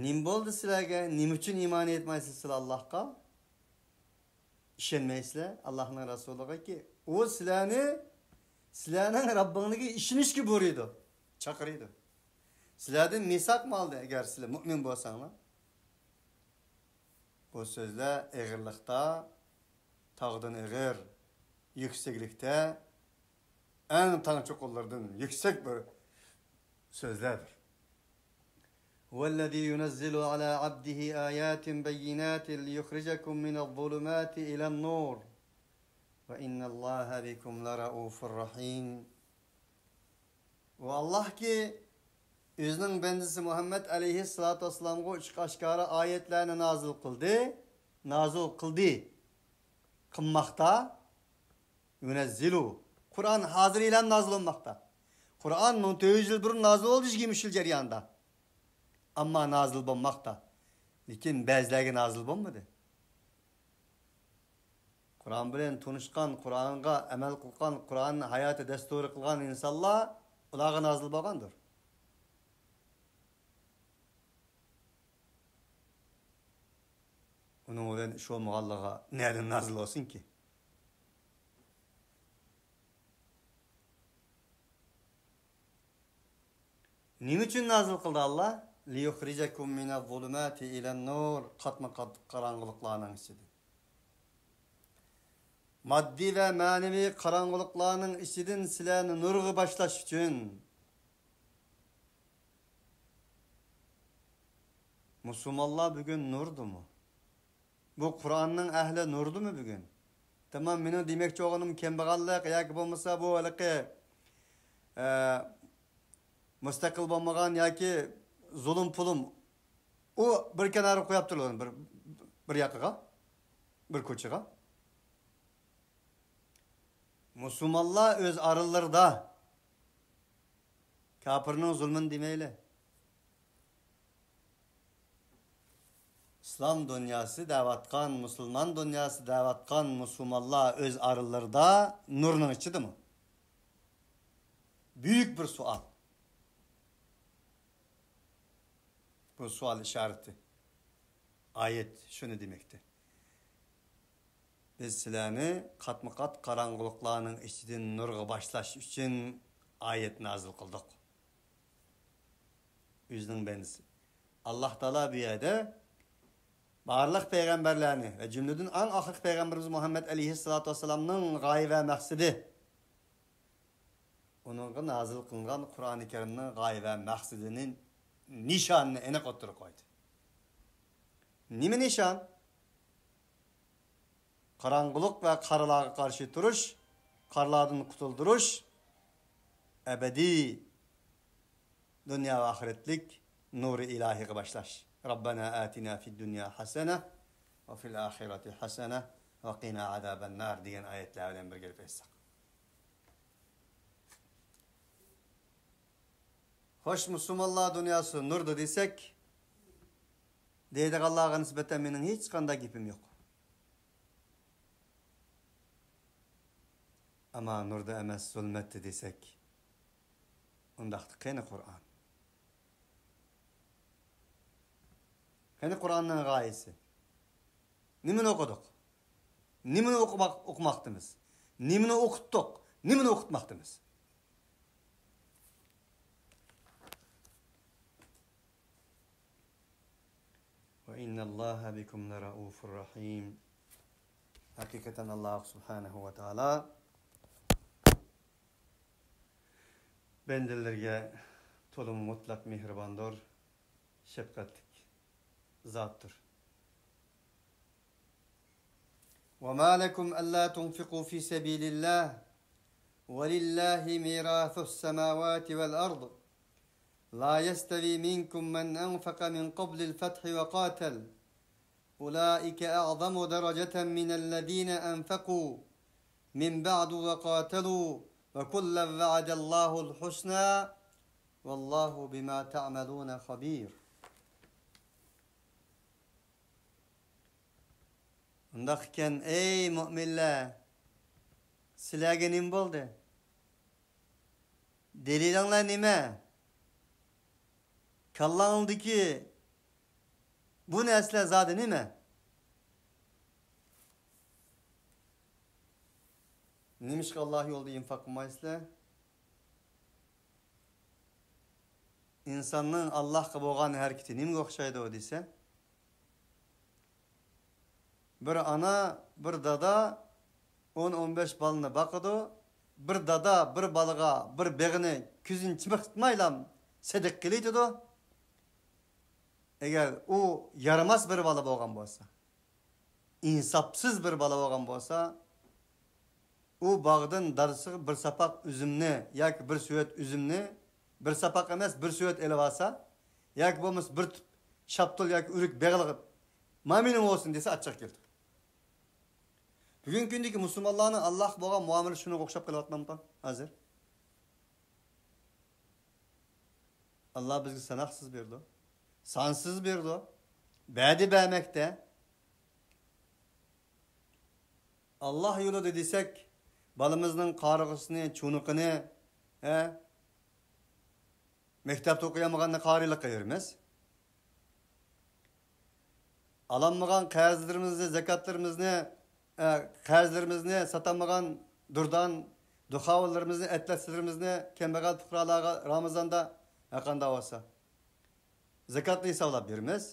نېمە بولدى سىلەرگە؟ نېمە ئۈچۈن ئىمان ئېيتمايسىز سىلەر ئاللاھقا؟ ئىشەنمەيسىلەر ئاللاھنىڭ رەسۇلىغاكى، ئۇ سىلەرنى، سىلەرنىڭ رەببىڭلىكىگە ئىشىنىشكە بۇيرۇيدۇ، چاقىرىدۇ. سىلەردىن مىساقمۇ ئالدى، ئەگەر سىلەر مۆمىن بولساڭلار. بۇ سۆزلەر ئېغىرلىقتا تاغدىن ئېغىر، يۈكسەكلىكتە ئەڭ تاڭ چوققىلىرىدىن يۈكسەك بىر سۆزلەردۇر. هو الذي ينزل على عبده آيات بينات ليخرجكم من الظلمات إلى النور وإن الله بكم لرءوف رحيم. ئۇ ئاللاھكى ئۆزىنىڭ بەندىسى مۇھەممەد ئەلەيھىسسالاتۇ ۋەسسالامغا ئوچۇق ئاشكارا ئايەتلەرنى نازىل قىلدى، نازىل قىلدى، قىلماقتا. ينزل. قۇرئان ھازىر ھېلىھەم نازىل بولماقتا. قۇرئان مىڭ تۆت يۈز يىل بۇرۇن نازىل بولدى، يىگىرمە ئۈچ يىل جەريانىدا. ئەمما نازىل بولماقتا. لېكىن بەزىلەرگە نازىل بولمىدى. قۇرئان بىلەن تونۇشقان، قۇرئانغا ئەمەل قىلغان، قۇرئاننى ھاياتى دەستۇرى قىلغان ئىنسانلار، ئۇلارغا نازىل بولغاندۇر. ئۇنىڭ بىلەن ئىش بولمىغانلىرىغا نەدىن نازىل بولسۇنكى؟ نېمە ئۈچۈن نازىل قىلدى ئاللا؟ ليخرجكم من الظلمات إلى النور، قاتمۇ قات قاراڭغۇلۇقلارنىڭ ئىچىدىن. ماددىي ۋە مەنىۋى قاراڭغۇلۇقلارنىڭ ئىچىدىن سىلەرنى نۇرغا باشلاش ئۈچۈن. مۇسۇلمانلار بۈگۈن نۇردىمۇ؟ بۇ قۇرئاننىڭ ئەھلى نۇردىمۇ بۈگۈن؟ تامام، مېنىڭ دېمەكچى بولغىنىم كەمبەغەللىك ياكى بولمىسا بۇ ھېلىقى، ئە، مۇستەقىل بولمىغان ياكى زۇلۇم پۇلۇم، ئۇ بىر كەنارغا قويۇپ تۇرۇلغان بىر، بىر ياقىغا، بىر كوچىغا. مۇسۇلمانلار ئۆز ئارىلىرىدا كاپىرنىڭ زۇلمىنى دېمەيلى. ئىسلام دۇنياسى دەۋاتقان، مۇسۇلمان دۇنياسى دەۋاتقان مۇسۇلمانلار ئۆز ئارىلىرىدا نۇرنىڭ ئىچىدىمۇ؟ بۈيۈك بىر سوئال. بۇ سوئال ئىشارىتى. ئايەت شۇنى دېمەكتە. بىز سىلەرنى قاتمۇ قات قاراڭغۇلۇقلارنىڭ ئىچىدىن نۇرغا باشلاش ئۈچۈن ئايەت نازىل قىلدۇق. ئۆزىنىڭ بەندىسى. ئاللا تائالا بۇ يەردە بارلىق پەيغەمبەرلەرنى ۋە جۈملىدىن ئەڭ ئاخىرقى پەيغەمبىرىمىز مۇھەممەد ئەلەيھىسسالاتۇ ۋەسسالامنىڭ غايە ۋە مەقسىتى، ئۇنىڭغا نازىل قىلىنغان قۇرئانى كەرىمنىڭ غايە ۋە مەقسىتىنى، نىشانىنى ئېنىق ئوتتۇرىغا قويدى. نېمە نىشان؟ قاراڭغۇلۇق ۋە قارىلارغا قارشى تۇرۇش، قارىلاردىن قۇتۇلدۇرۇش، ئەبەدىي دۇنيا ۋە ئاخىرەتلىك نۇرى ئىلاھىغا باشلاش. رەببەنا ئاتىنا فىد دۇنيا ھەسەنە ۋە فىل ئاخىرەتى ھەسەنە ۋە قىنا ئازابەن نار دېگەن ئايەتلەر بىلەن بىرگە ئېلىپ ئېيتساق. خوش، مۇسۇلمانلار دۇنياسى نۇردا دېسەك، دەيدىغانلارغا نىسبەتەن مېنىڭ ھېچقانداق گېپىم يوق. ئەمما نۇردا ئەمەس، زۇلمەتتە دېسەك، ئۇنداقتا قېنى قۇرئان؟ قېنى قۇرئاننىڭ غايىسى؟ نېمىنى ئوقۇدۇق؟ نېمىنى ئوقۇماق-، ئوقۇماقتىمىز؟ نېمىنى ئوقۇتتۇق؟ نېمىنى ئوقۇتماقتىمىز؟ وَإِنَّ اللَّهَ بِكُمْ لَرَءُوفٌ رَحِيمٌ. ھەقىقەتەن، ئاللا سۇبھانەھۇ ۋە تائالا بەندىلىرىگە تولىمۇ مۇتلەق مېھرىباندۇر، شەپقەتلىك زاتتۇر. وما لكم ألا تنفقوا في سبيل الله ولله ميراث السماوات والأرض لا يستوي منكم من أنفق من قبل الفتح وقاتل أولئك أعظم درجة من الذين أنفقوا من بعد وقاتلوا وكلا وعد الله الحسنى والله بما تعملون خبير. ئۇنداق ئىكەن، ئەي مۆمىنلەر، سىلەرگە نېمە بولدى؟ دەلىلىڭلار نېمە؟ كاللاڭدىكى بۇ نەرسىلەر زادى نېمە؟ نېمىشقا ئاللا يولىدا ئىنفاق قىلمايسىلەر؟ ئىنساننىڭ ئاللاغا بولغان ھەرىكىتى نېمىگە ئوخشايدۇ دېسە، بىر ئانا، بىر دادا ئون، ئون بەش بالىنى باقىدۇ. بىر دادا بىر بالىغا بىر بېغىنى كۆزىنى چىمىقتىرمايلا سەدىقە قىلىۋېتىدۇ. ئەگەر ئۇ يارىماس بىر بالا بولغان بولسا، ئىنساپسىز بىر بالا بولغان بولسا، ئۇ باغدىن دادىسىغا بىر ساپاق ئۈزۈمنى ياكى بىر سۆۋەت ئۈزۈمنى، بىر ساپاق ئەمەس، بىر سۆۋەت ئېلىۋالسا، ياكى بولمىسا بىر تۈپ شاپتۇل ياكى ئۆرۈك بېغىلغا، مانا مېنىڭ بولسۇن دېسە، ئاچچىق كېلىدۇ. بۈگۈنكى كۈندىكى مۇسۇلمانلارنىڭ ئاللاھقا بولغان مۇئامىلىسى شۇنىڭغا ئوخشاپ قېلىۋاتمامدۇ ھازىر؟ ئاللا بىزگە ساناقسىز بېرىدۇ. سانسىز بېرىدۇ. بەدە بەرمەكتە. ئاللا يولىدا دېسەك، بالىمىزنىڭ قارىغۇسىنى، چۇنۇقىنى، ھە؟ مەكتەپتە ئوقۇيالمىغاننى قارىيلىققا بېرىمىز. ئالالمىغان قەرزلىرىمىزنى، زاكاتلىرىمىزنى، ئە، قەرزلىرىمىزنى، ساتالمىغان دۇردان، دۇخاۋۇللىرىمىزنى، ئەتلەسلىرىمىزنى كەمبەغەل پۇقرالارغا رامىزاندا ھەرقانداق بولسا زاكاتنى ھېسابلاپ بېرىمىز.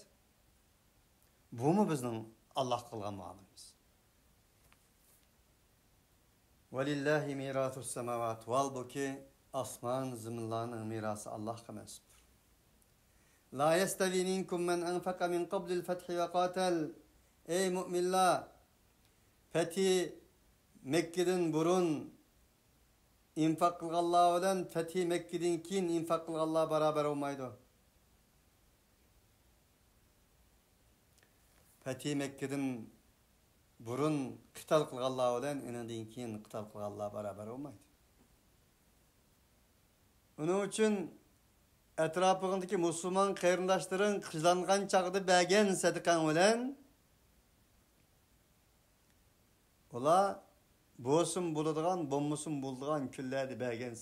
بۇمۇ بىزنىڭ ئاللاھقا قىلغان مۇئامىلىمىز. ۋەلىللاھى مىراسۇس ساماۋات. ھالبۇكى، ئاسمان زېمىنلارنىڭ مىراسى ئاللاھقا مەنسۇپتۇر. لا يستوي منكم من أنفق من قبل الفتح وقاتل. ئەي مۆمىنلار، پەتھى مەككىدىن بۇرۇن ئىنفاق قىلغانلار بىلەن پەتھى مەككىدىن كېيىن ئىنفاق قىلغانلار باراۋەر بولمايدۇ. پەتھى مەككىدىن بۇرۇن قىتال قىلغانلار بىلەن ئېنىڭدىن كېيىن قىتال قىلغانلار باراۋەر بولمايدۇ. ئۇنىڭ ئۈچۈن ئەتراپىڭدىكى مۇسۇلمان قېرىنداشلىرىڭ قىينالغان چاغدا بەرگەن سەدىقەڭ بىلەن ئۇلار بولسىمۇ بولىدىغان، بولمىسىمۇ بولىدىغان كۈنلەردە بەرگەن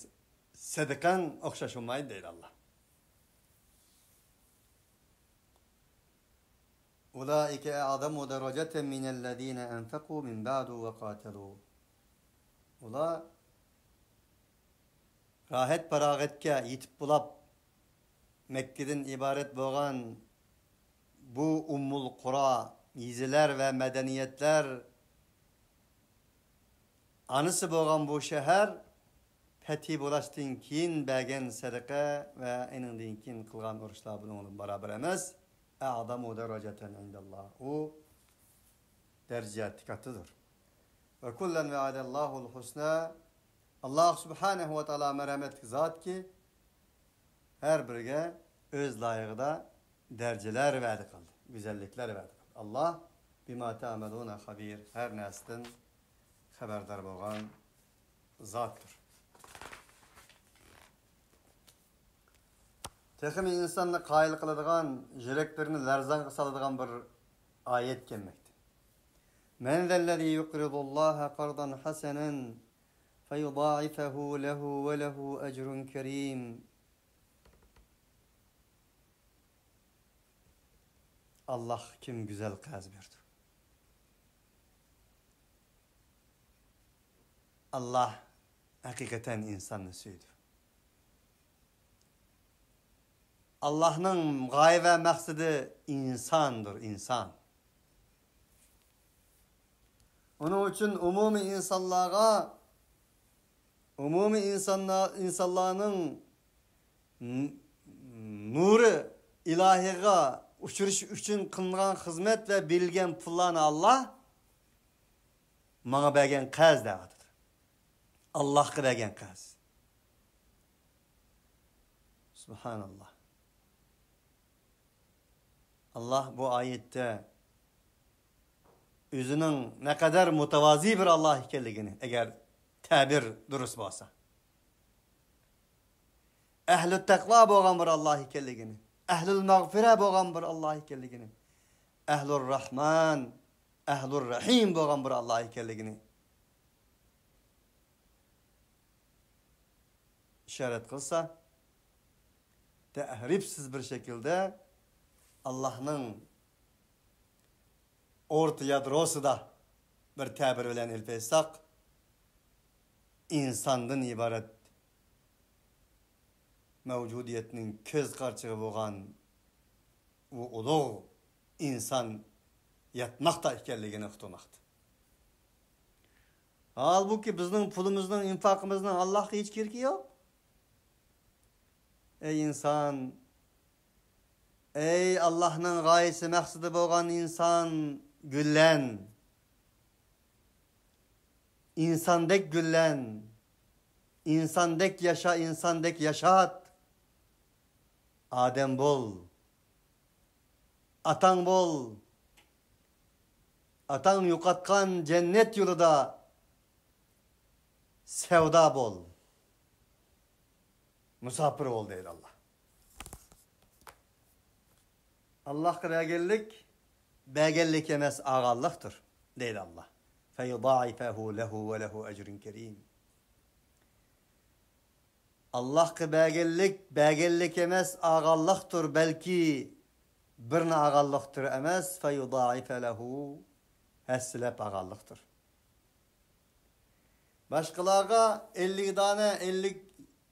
سەدىقەڭ ئوخشاش بولمايدۇ دەيدۇ ئاللا. أولئك أعظم درجة من الذين أنفقوا من بعد وقاتلوا. ئۇلار راھەت پاراغەتكە يېتىپ بولاپ، مەككىدىن ئىبارەت بولغان بۇ ئۇممۇل قۇرا، يېزىلار ۋە مەدەنىيەتلەر ئانىسى بولغان بۇ شەھەر پەتھى بولۇشتىن كېيىن بەرگەن سەدىقە ۋە ئېنىڭدىن كېيىن قىلغان ئۇرۇشلار بۇنىڭ بىلەن باراۋەر ئەمەس. أعظم درجة عند الله. ئۇ دەرىجىسى كاتتىدۇر. وكلا وعد الله الحسنى. ئاللا سۇبھانەھۇ ۋە تائالا مەرھەمەتلىك زاتكى، ھەر بىرىگە ئۆز لايىقىدا دەرىجىلەر ۋەدە قىلدى، گۈزەللىكلەر ۋەدە قىلدى. ئاللا بما تعملون خبير، ھەر نەرسىدىن خەۋەردار بولغان زاتتۇر. تېخىمۇ ئىنساننى قايىل قىلىدىغان، يۈرەكلىرىنى لەرزانغا سالىدىغان بىر ئايەت كەلمەكتە. من ذا الذي يقرض الله قرضا حسنا فيضاعفه له وله أجر كريم. ئاللاھقا كىم گۈزەل قەرز بېرىدۇ؟ ئاللاھ ھەقىقەتەن ئىنساننى سۆيىدۇ. ئاللاھنىڭ غايە ۋە مەقسىتى ئىنساندۇر، ئىنسان. ئۇنىڭ ئۈچۈن ئومۇمىي ئىنسانلارغا، ئومۇمىي ئىنسانلار، ئىنسانلارنىڭ ن-، نۇرى ئىلاھىغا ئۇچرىشى ئۈچۈن قىلىنغان خىزمەت ۋە بېرىلگەن پۇللارنى ئاللاھ ماڭا بەرگەن قەرز دەۋاتىدۇ. ئاللاھقا بەرگەن قەرز. سۇبھاناللاھ. ئاللاھ بۇ ئايەتتە ئۆزىنىڭ نەقەدەر مۇتەۋازى بىر ئاللاھ ئىكەنلىكىنى، ئەگەر تەبىر دۇرۇس بولسا، ئەھلى تەقۋا بولغان بىر ئاللاھ ئىكەنلىكىنى، ئەھلۇل مەغفىرە بولغان بىر ئاللاھ ئىكەنلىكىنى، ئەھلۇر راھمان، ئەھلۇر رەھىم بولغان بىر ئاللاھ ئىكەنلىكىنى ئىشارەت قىلسا، تەھرىپسىز بىر شەكىلدە ئاللاھنىڭ ئورتا يادروسىدا بىر تەبىر بىلەن ئېلىپ ئېيتساق، ئىنساندىن ئىبارەت مەۋجۇدىيەتنىڭ كۆز قارىچۇقى بولغان بۇ ئۇلۇغ ئىنسان ياتماقتا ئىكەنلىكىنى ئۇقتۇرماقتا. ھالبۇكى، بىزنىڭ پۇلىمىزنىڭ، ئىنفاقىمىزنىڭ ئاللاھقا ھېچ كېرىكى يوق. ئەي ئىنسان، ئەي ئاللاھنىڭ غايىسى مەقسىتى بولغان ئىنسان، گۈللەن. ئىنساندەك گۈللەن. ئىنساندەك ياشا، ئىنساندەك ياشات. ئادەم بول. ئاتاڭ بول. ئاتاڭ يوقاتقان جەننەت يولىدا سەۋدا بول. مۇساپىر بول دەيدۇ ئاللا. ئاللاھقا بەرگەنلىك، بەرگەنلىك ئەمەس، ئالغانلىقتۇر دەيدۇ ئاللا. فَيُضَاعِفَهُ لَهُ وَلَهُ أَجْرٌ كَرِيمٌ. ئاللاھقا بەرگەنلىك، بەرگەنلىك ئەمەس، ئالغانلىقتۇر، بەلكى بىرنى ئالغانلىقتۇر ئەمەس، فَيُضَاعِفَ لَهُ، ھەسسىلەپ ئالغانلىقتۇر. باشقىلارغا ئەللىك دانە، ئەللىك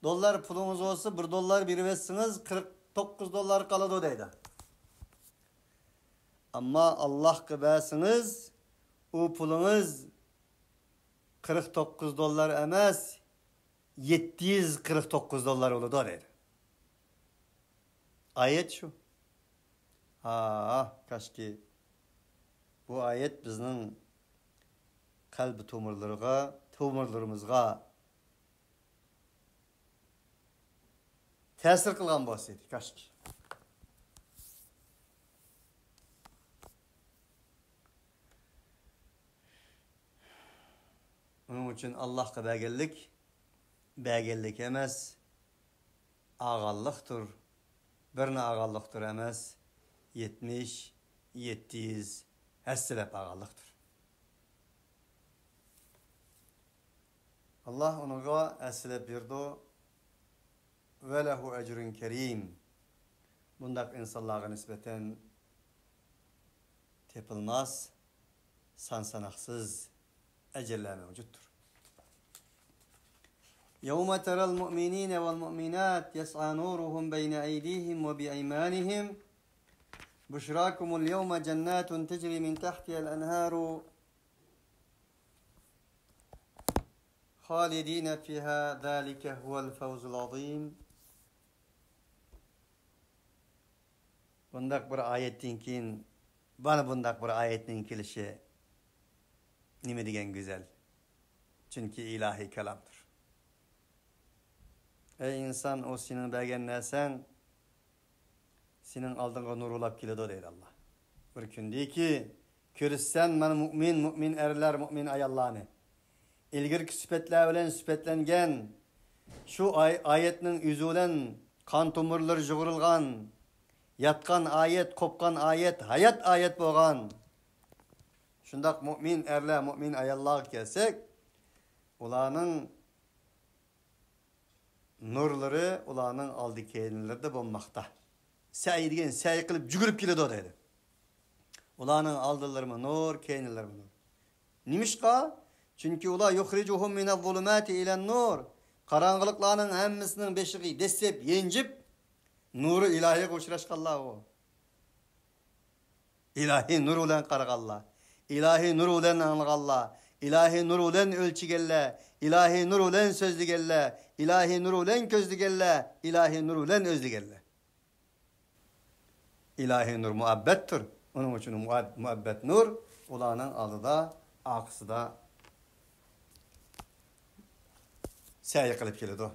دوللار پۇلىڭىز بولسا، بىر دوللار بېرىۋەتسىڭىز، قىرىق توققۇز دوللار قالىدۇ دەيدۇ. ئەمما ئاللاھقا بەرسىڭىز، ئۇ پۇلىڭىز قىرىق توققۇز دوللار ئەمەس، يەتتە يۈز قىرىق توققۇز دوللار بولىدۇ دەيدۇ. ئايەت شۇ. ھا، كاشكى بۇ ئايەت بىزنىڭ قەلبى تومۇرلىرىغا، تومۇرلىرىمىزغا تەسىر قىلغان بولسا ئىدى، كاشكى. ئۇنىڭ ئۈچۈن ئاللاھقا بەرگەنلىك، بەرگەنلىك ئەمەس، ئالغانلىقتۇر. بىرنى ئالغانلىقتۇر ئەمەس، يەتمىش، يەتتە يۈز ھەسسىلەپ ئالغانلىقتۇر. ئاللا ئۇنىڭغا ھەسسىلەپ بېرىدۇ. وَلَهُ أَجْرٌ كَرِيمٌ. بۇنداق ئىنسانلارغا نىسبەتەن تېپىلماس، سان-ساناقسىز ئەجىرلەر مەۋجۇتتۇر. يَوْمَ تَرَى الْمُؤْمِنِينَ وَالْمُؤْمِنَاتِ يَسْعَى نُورُهُمْ بَيْنَ أَيْدِيهِمْ وَبِأَيْمَانِهِمْ بُشْرَاكُمُ الْيَوْمَ جَنَّاتٌ تَجْرِي مِنْ تَحْتِهَا الْأَنْهَارُ خَالِدِينَ فِيهَا ذَلِكَ هُوَ الْفَوْزُ الْعَظِيمُ. بۇنداق بىر ئايەتتىن كېيىن، مانا بۇنداق بىر ئايەتنىڭ كېلىشى نېمە دېگەن گۈزەل. چۈنكى ئىلاھىي كالامدۇر. ئەي ئىنسان، ئۇ سېنىڭ بەرگەن نەرسەڭ سېنىڭ ئالدىڭغا نۇر بولاپ كېلىدۇ دەيدۇ ئاللا. بىر كۈندىكى كۆرسەم مانا مۇئمىن، مۇئمىن ئەرلەر، مۇئمىن ئاياللارنى. ئىلگىرىكى سۈپەتلەر بىلەن سۈپەتلەنگەن، شۇ ئاي-، ئايەتنىڭ ئۆزى بىلەن قان تومۇرلىرى يۇغۇرۇلغان، ياتقان ئايەت، قوپقان ئايەت، ھايات ئايەت بولغان شۇنداق مۇئمىن ئەرلەر، مۇئمىن ئاياللارغا كەلسەك، ئۇلارنىڭ نۇرلىرى ئۇلارنىڭ ئالدى كەينىلىرىدە بولماقتا. سەي دېگەن سەي قىلىپ يۈگۈرۈپ كېلىدۇ دەيدۇ. ئۇلارنىڭ ئالدىلىرىمۇ نۇر، كەينىلىرىمۇ نۇر. نېمىشقا؟ چۈنكى ئۇلار يۇخرىجۇھۇم مىنەز زۇلۇماتى ئىلەن نۇر. قاراڭغۇلۇقلارنىڭ ھەممىسىنىڭ بېشىغا دەسسەپ يەنجىپ، نۇرى ئىلاھىيغا ئۇچراشقانلار ئۇ. ئىلاھىي نۇر بىلەن قارىغانلار، ئىلاھىي نۇر بىلەن ئاڭلىغانلار، ئىلاھىي نۇر بىلەن ئۆلچىگەنلەر، ئىلاھىي نۇر بىلەن سۆزلىگەنلەر، ئىلاھىي نۇر بىلەن كۆزلىگەنلەر، ئىلاھىي نۇر بىلەن ئۆزلىگەنلەر. ئىلاھىي نۇر مۇھەببەتتۇر. ئۇنىڭ ئۈچۈن مۇھەب-، مۇھەببەت نۇر ئۇلارنىڭ ئالدىدا، ئارقىسىدا سەي قىلىپ كېلىدۇ.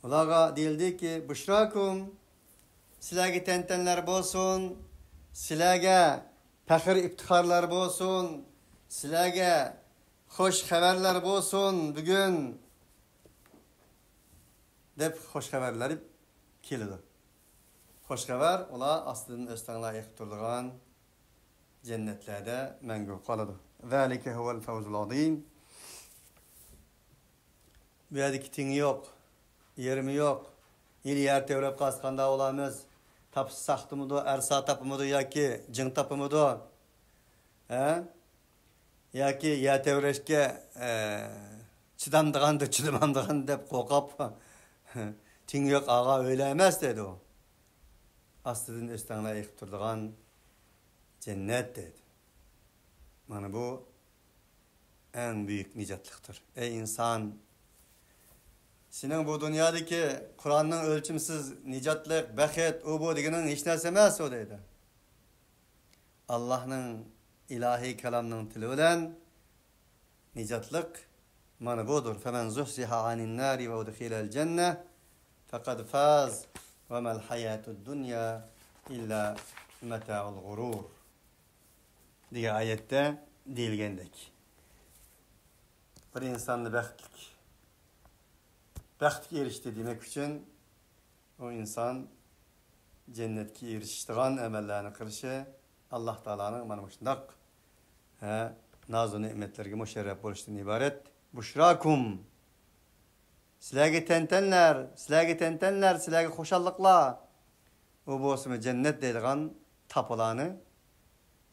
ئۇلارغا دېيىلدىكى، بۇشراكۇم، سىلەرگە تەنتەنىلەر بولسۇن، سىلەرگە پەخىر ئىپتىخارلار بولسۇن، سىلەرگە خۇش خەۋەرلەر بولسۇن بۈگۈن، دەپ خۇش خەۋەرلەر كېلىدۇ. خۇش خەۋەر، ئۇلار ئاستىدىن ئۆستەڭلار ئېقىپ تۇرىدىغان جەننەتلەردە مەڭگۈ قالىدۇ. ذلك هو الفوز العظيم. بۇ يەردىكى تېڭى يوق، يېرىمى يوق. ھېلى يەر تەۋرەپ قالسا قانداق بولارمىز؟ تاپسا ساختىمىدۇ، ئەرسا تاپىمىدۇ ياكى جىڭ تاپىمىدۇ؟ ھە؟ ياكى يەر تەۋرەشكە، ئە، چىدامدىغاندۇ، چىدىمامدىغاندۇ دەپ قورقۇپ، تېڭى يوق ئاغا ئۆيلەر ئەمەس دەيدۇ. ئاستىدىن ئۆستەڭلار ئېقىپ تۇرىدىغان جەننەت دەيدۇ. مانا بۇ ئەڭ بۈيۈك نىجاتلىقتۇر. ئەي ئىنسان، سېنىڭ بۇ دۇنيادىكى قۇرئاننىڭ ئۆلچىمىسىز نىجاتلىق، بەخت، ئۇ بۇ دېگىنىڭ ھېچ نەرسە ئەمەس ئۇ دەيدۇ. ئاللاھنىڭ ئىلاھىي كالامنىڭ تىلى بىلەن نىجاتلىق مانا بۇدۇر. فمن زحزح عن النار وأدخل الجنة فقد فاز وما الحياة الدنيا إلا متاع الغرور دېگەن ئايەتتە دېيىلگەندەك، بىر ئىنساننى بەختلىك، بەختكە ئېرىشتى دېمەك ئۈچۈن، ئۇ ئىنسان جەننەتكە ئېرىشىشىدىغان ئەمەللەرنى قىلىشى ئاللاھ تائالانىڭ مانا مۇشۇنداق، ھە، نازۇ نېمەتلەرگە مۇشەررەپ بولۇشتىن ئىبارەت. بۇشراكۇم، سىلەرگە تەنتەنلەر، سىلەرگە تەنتەنلەر، سىلەرگە خۇشاللىقلار. ئۇ بولسىمۇ جەننەت دەيدىغان تاپىلارنى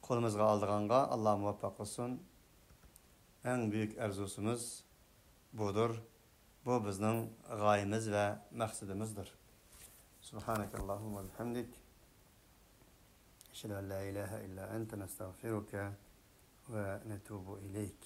قولىمىزغا ئالىدىغانغا ئاللاھ مۇۋەپپەق قىلسۇن. ئەڭ بۈيۈك ئارزۇسىمىز بۇدۇر. بۇ بىزنىڭ غايىمىز ۋە مەقسىتىمىزدۇر. سبحانك اللهم وبحمدك. أشهد أن لا إله إلا أنت، نستغفرك ونتوب إليك.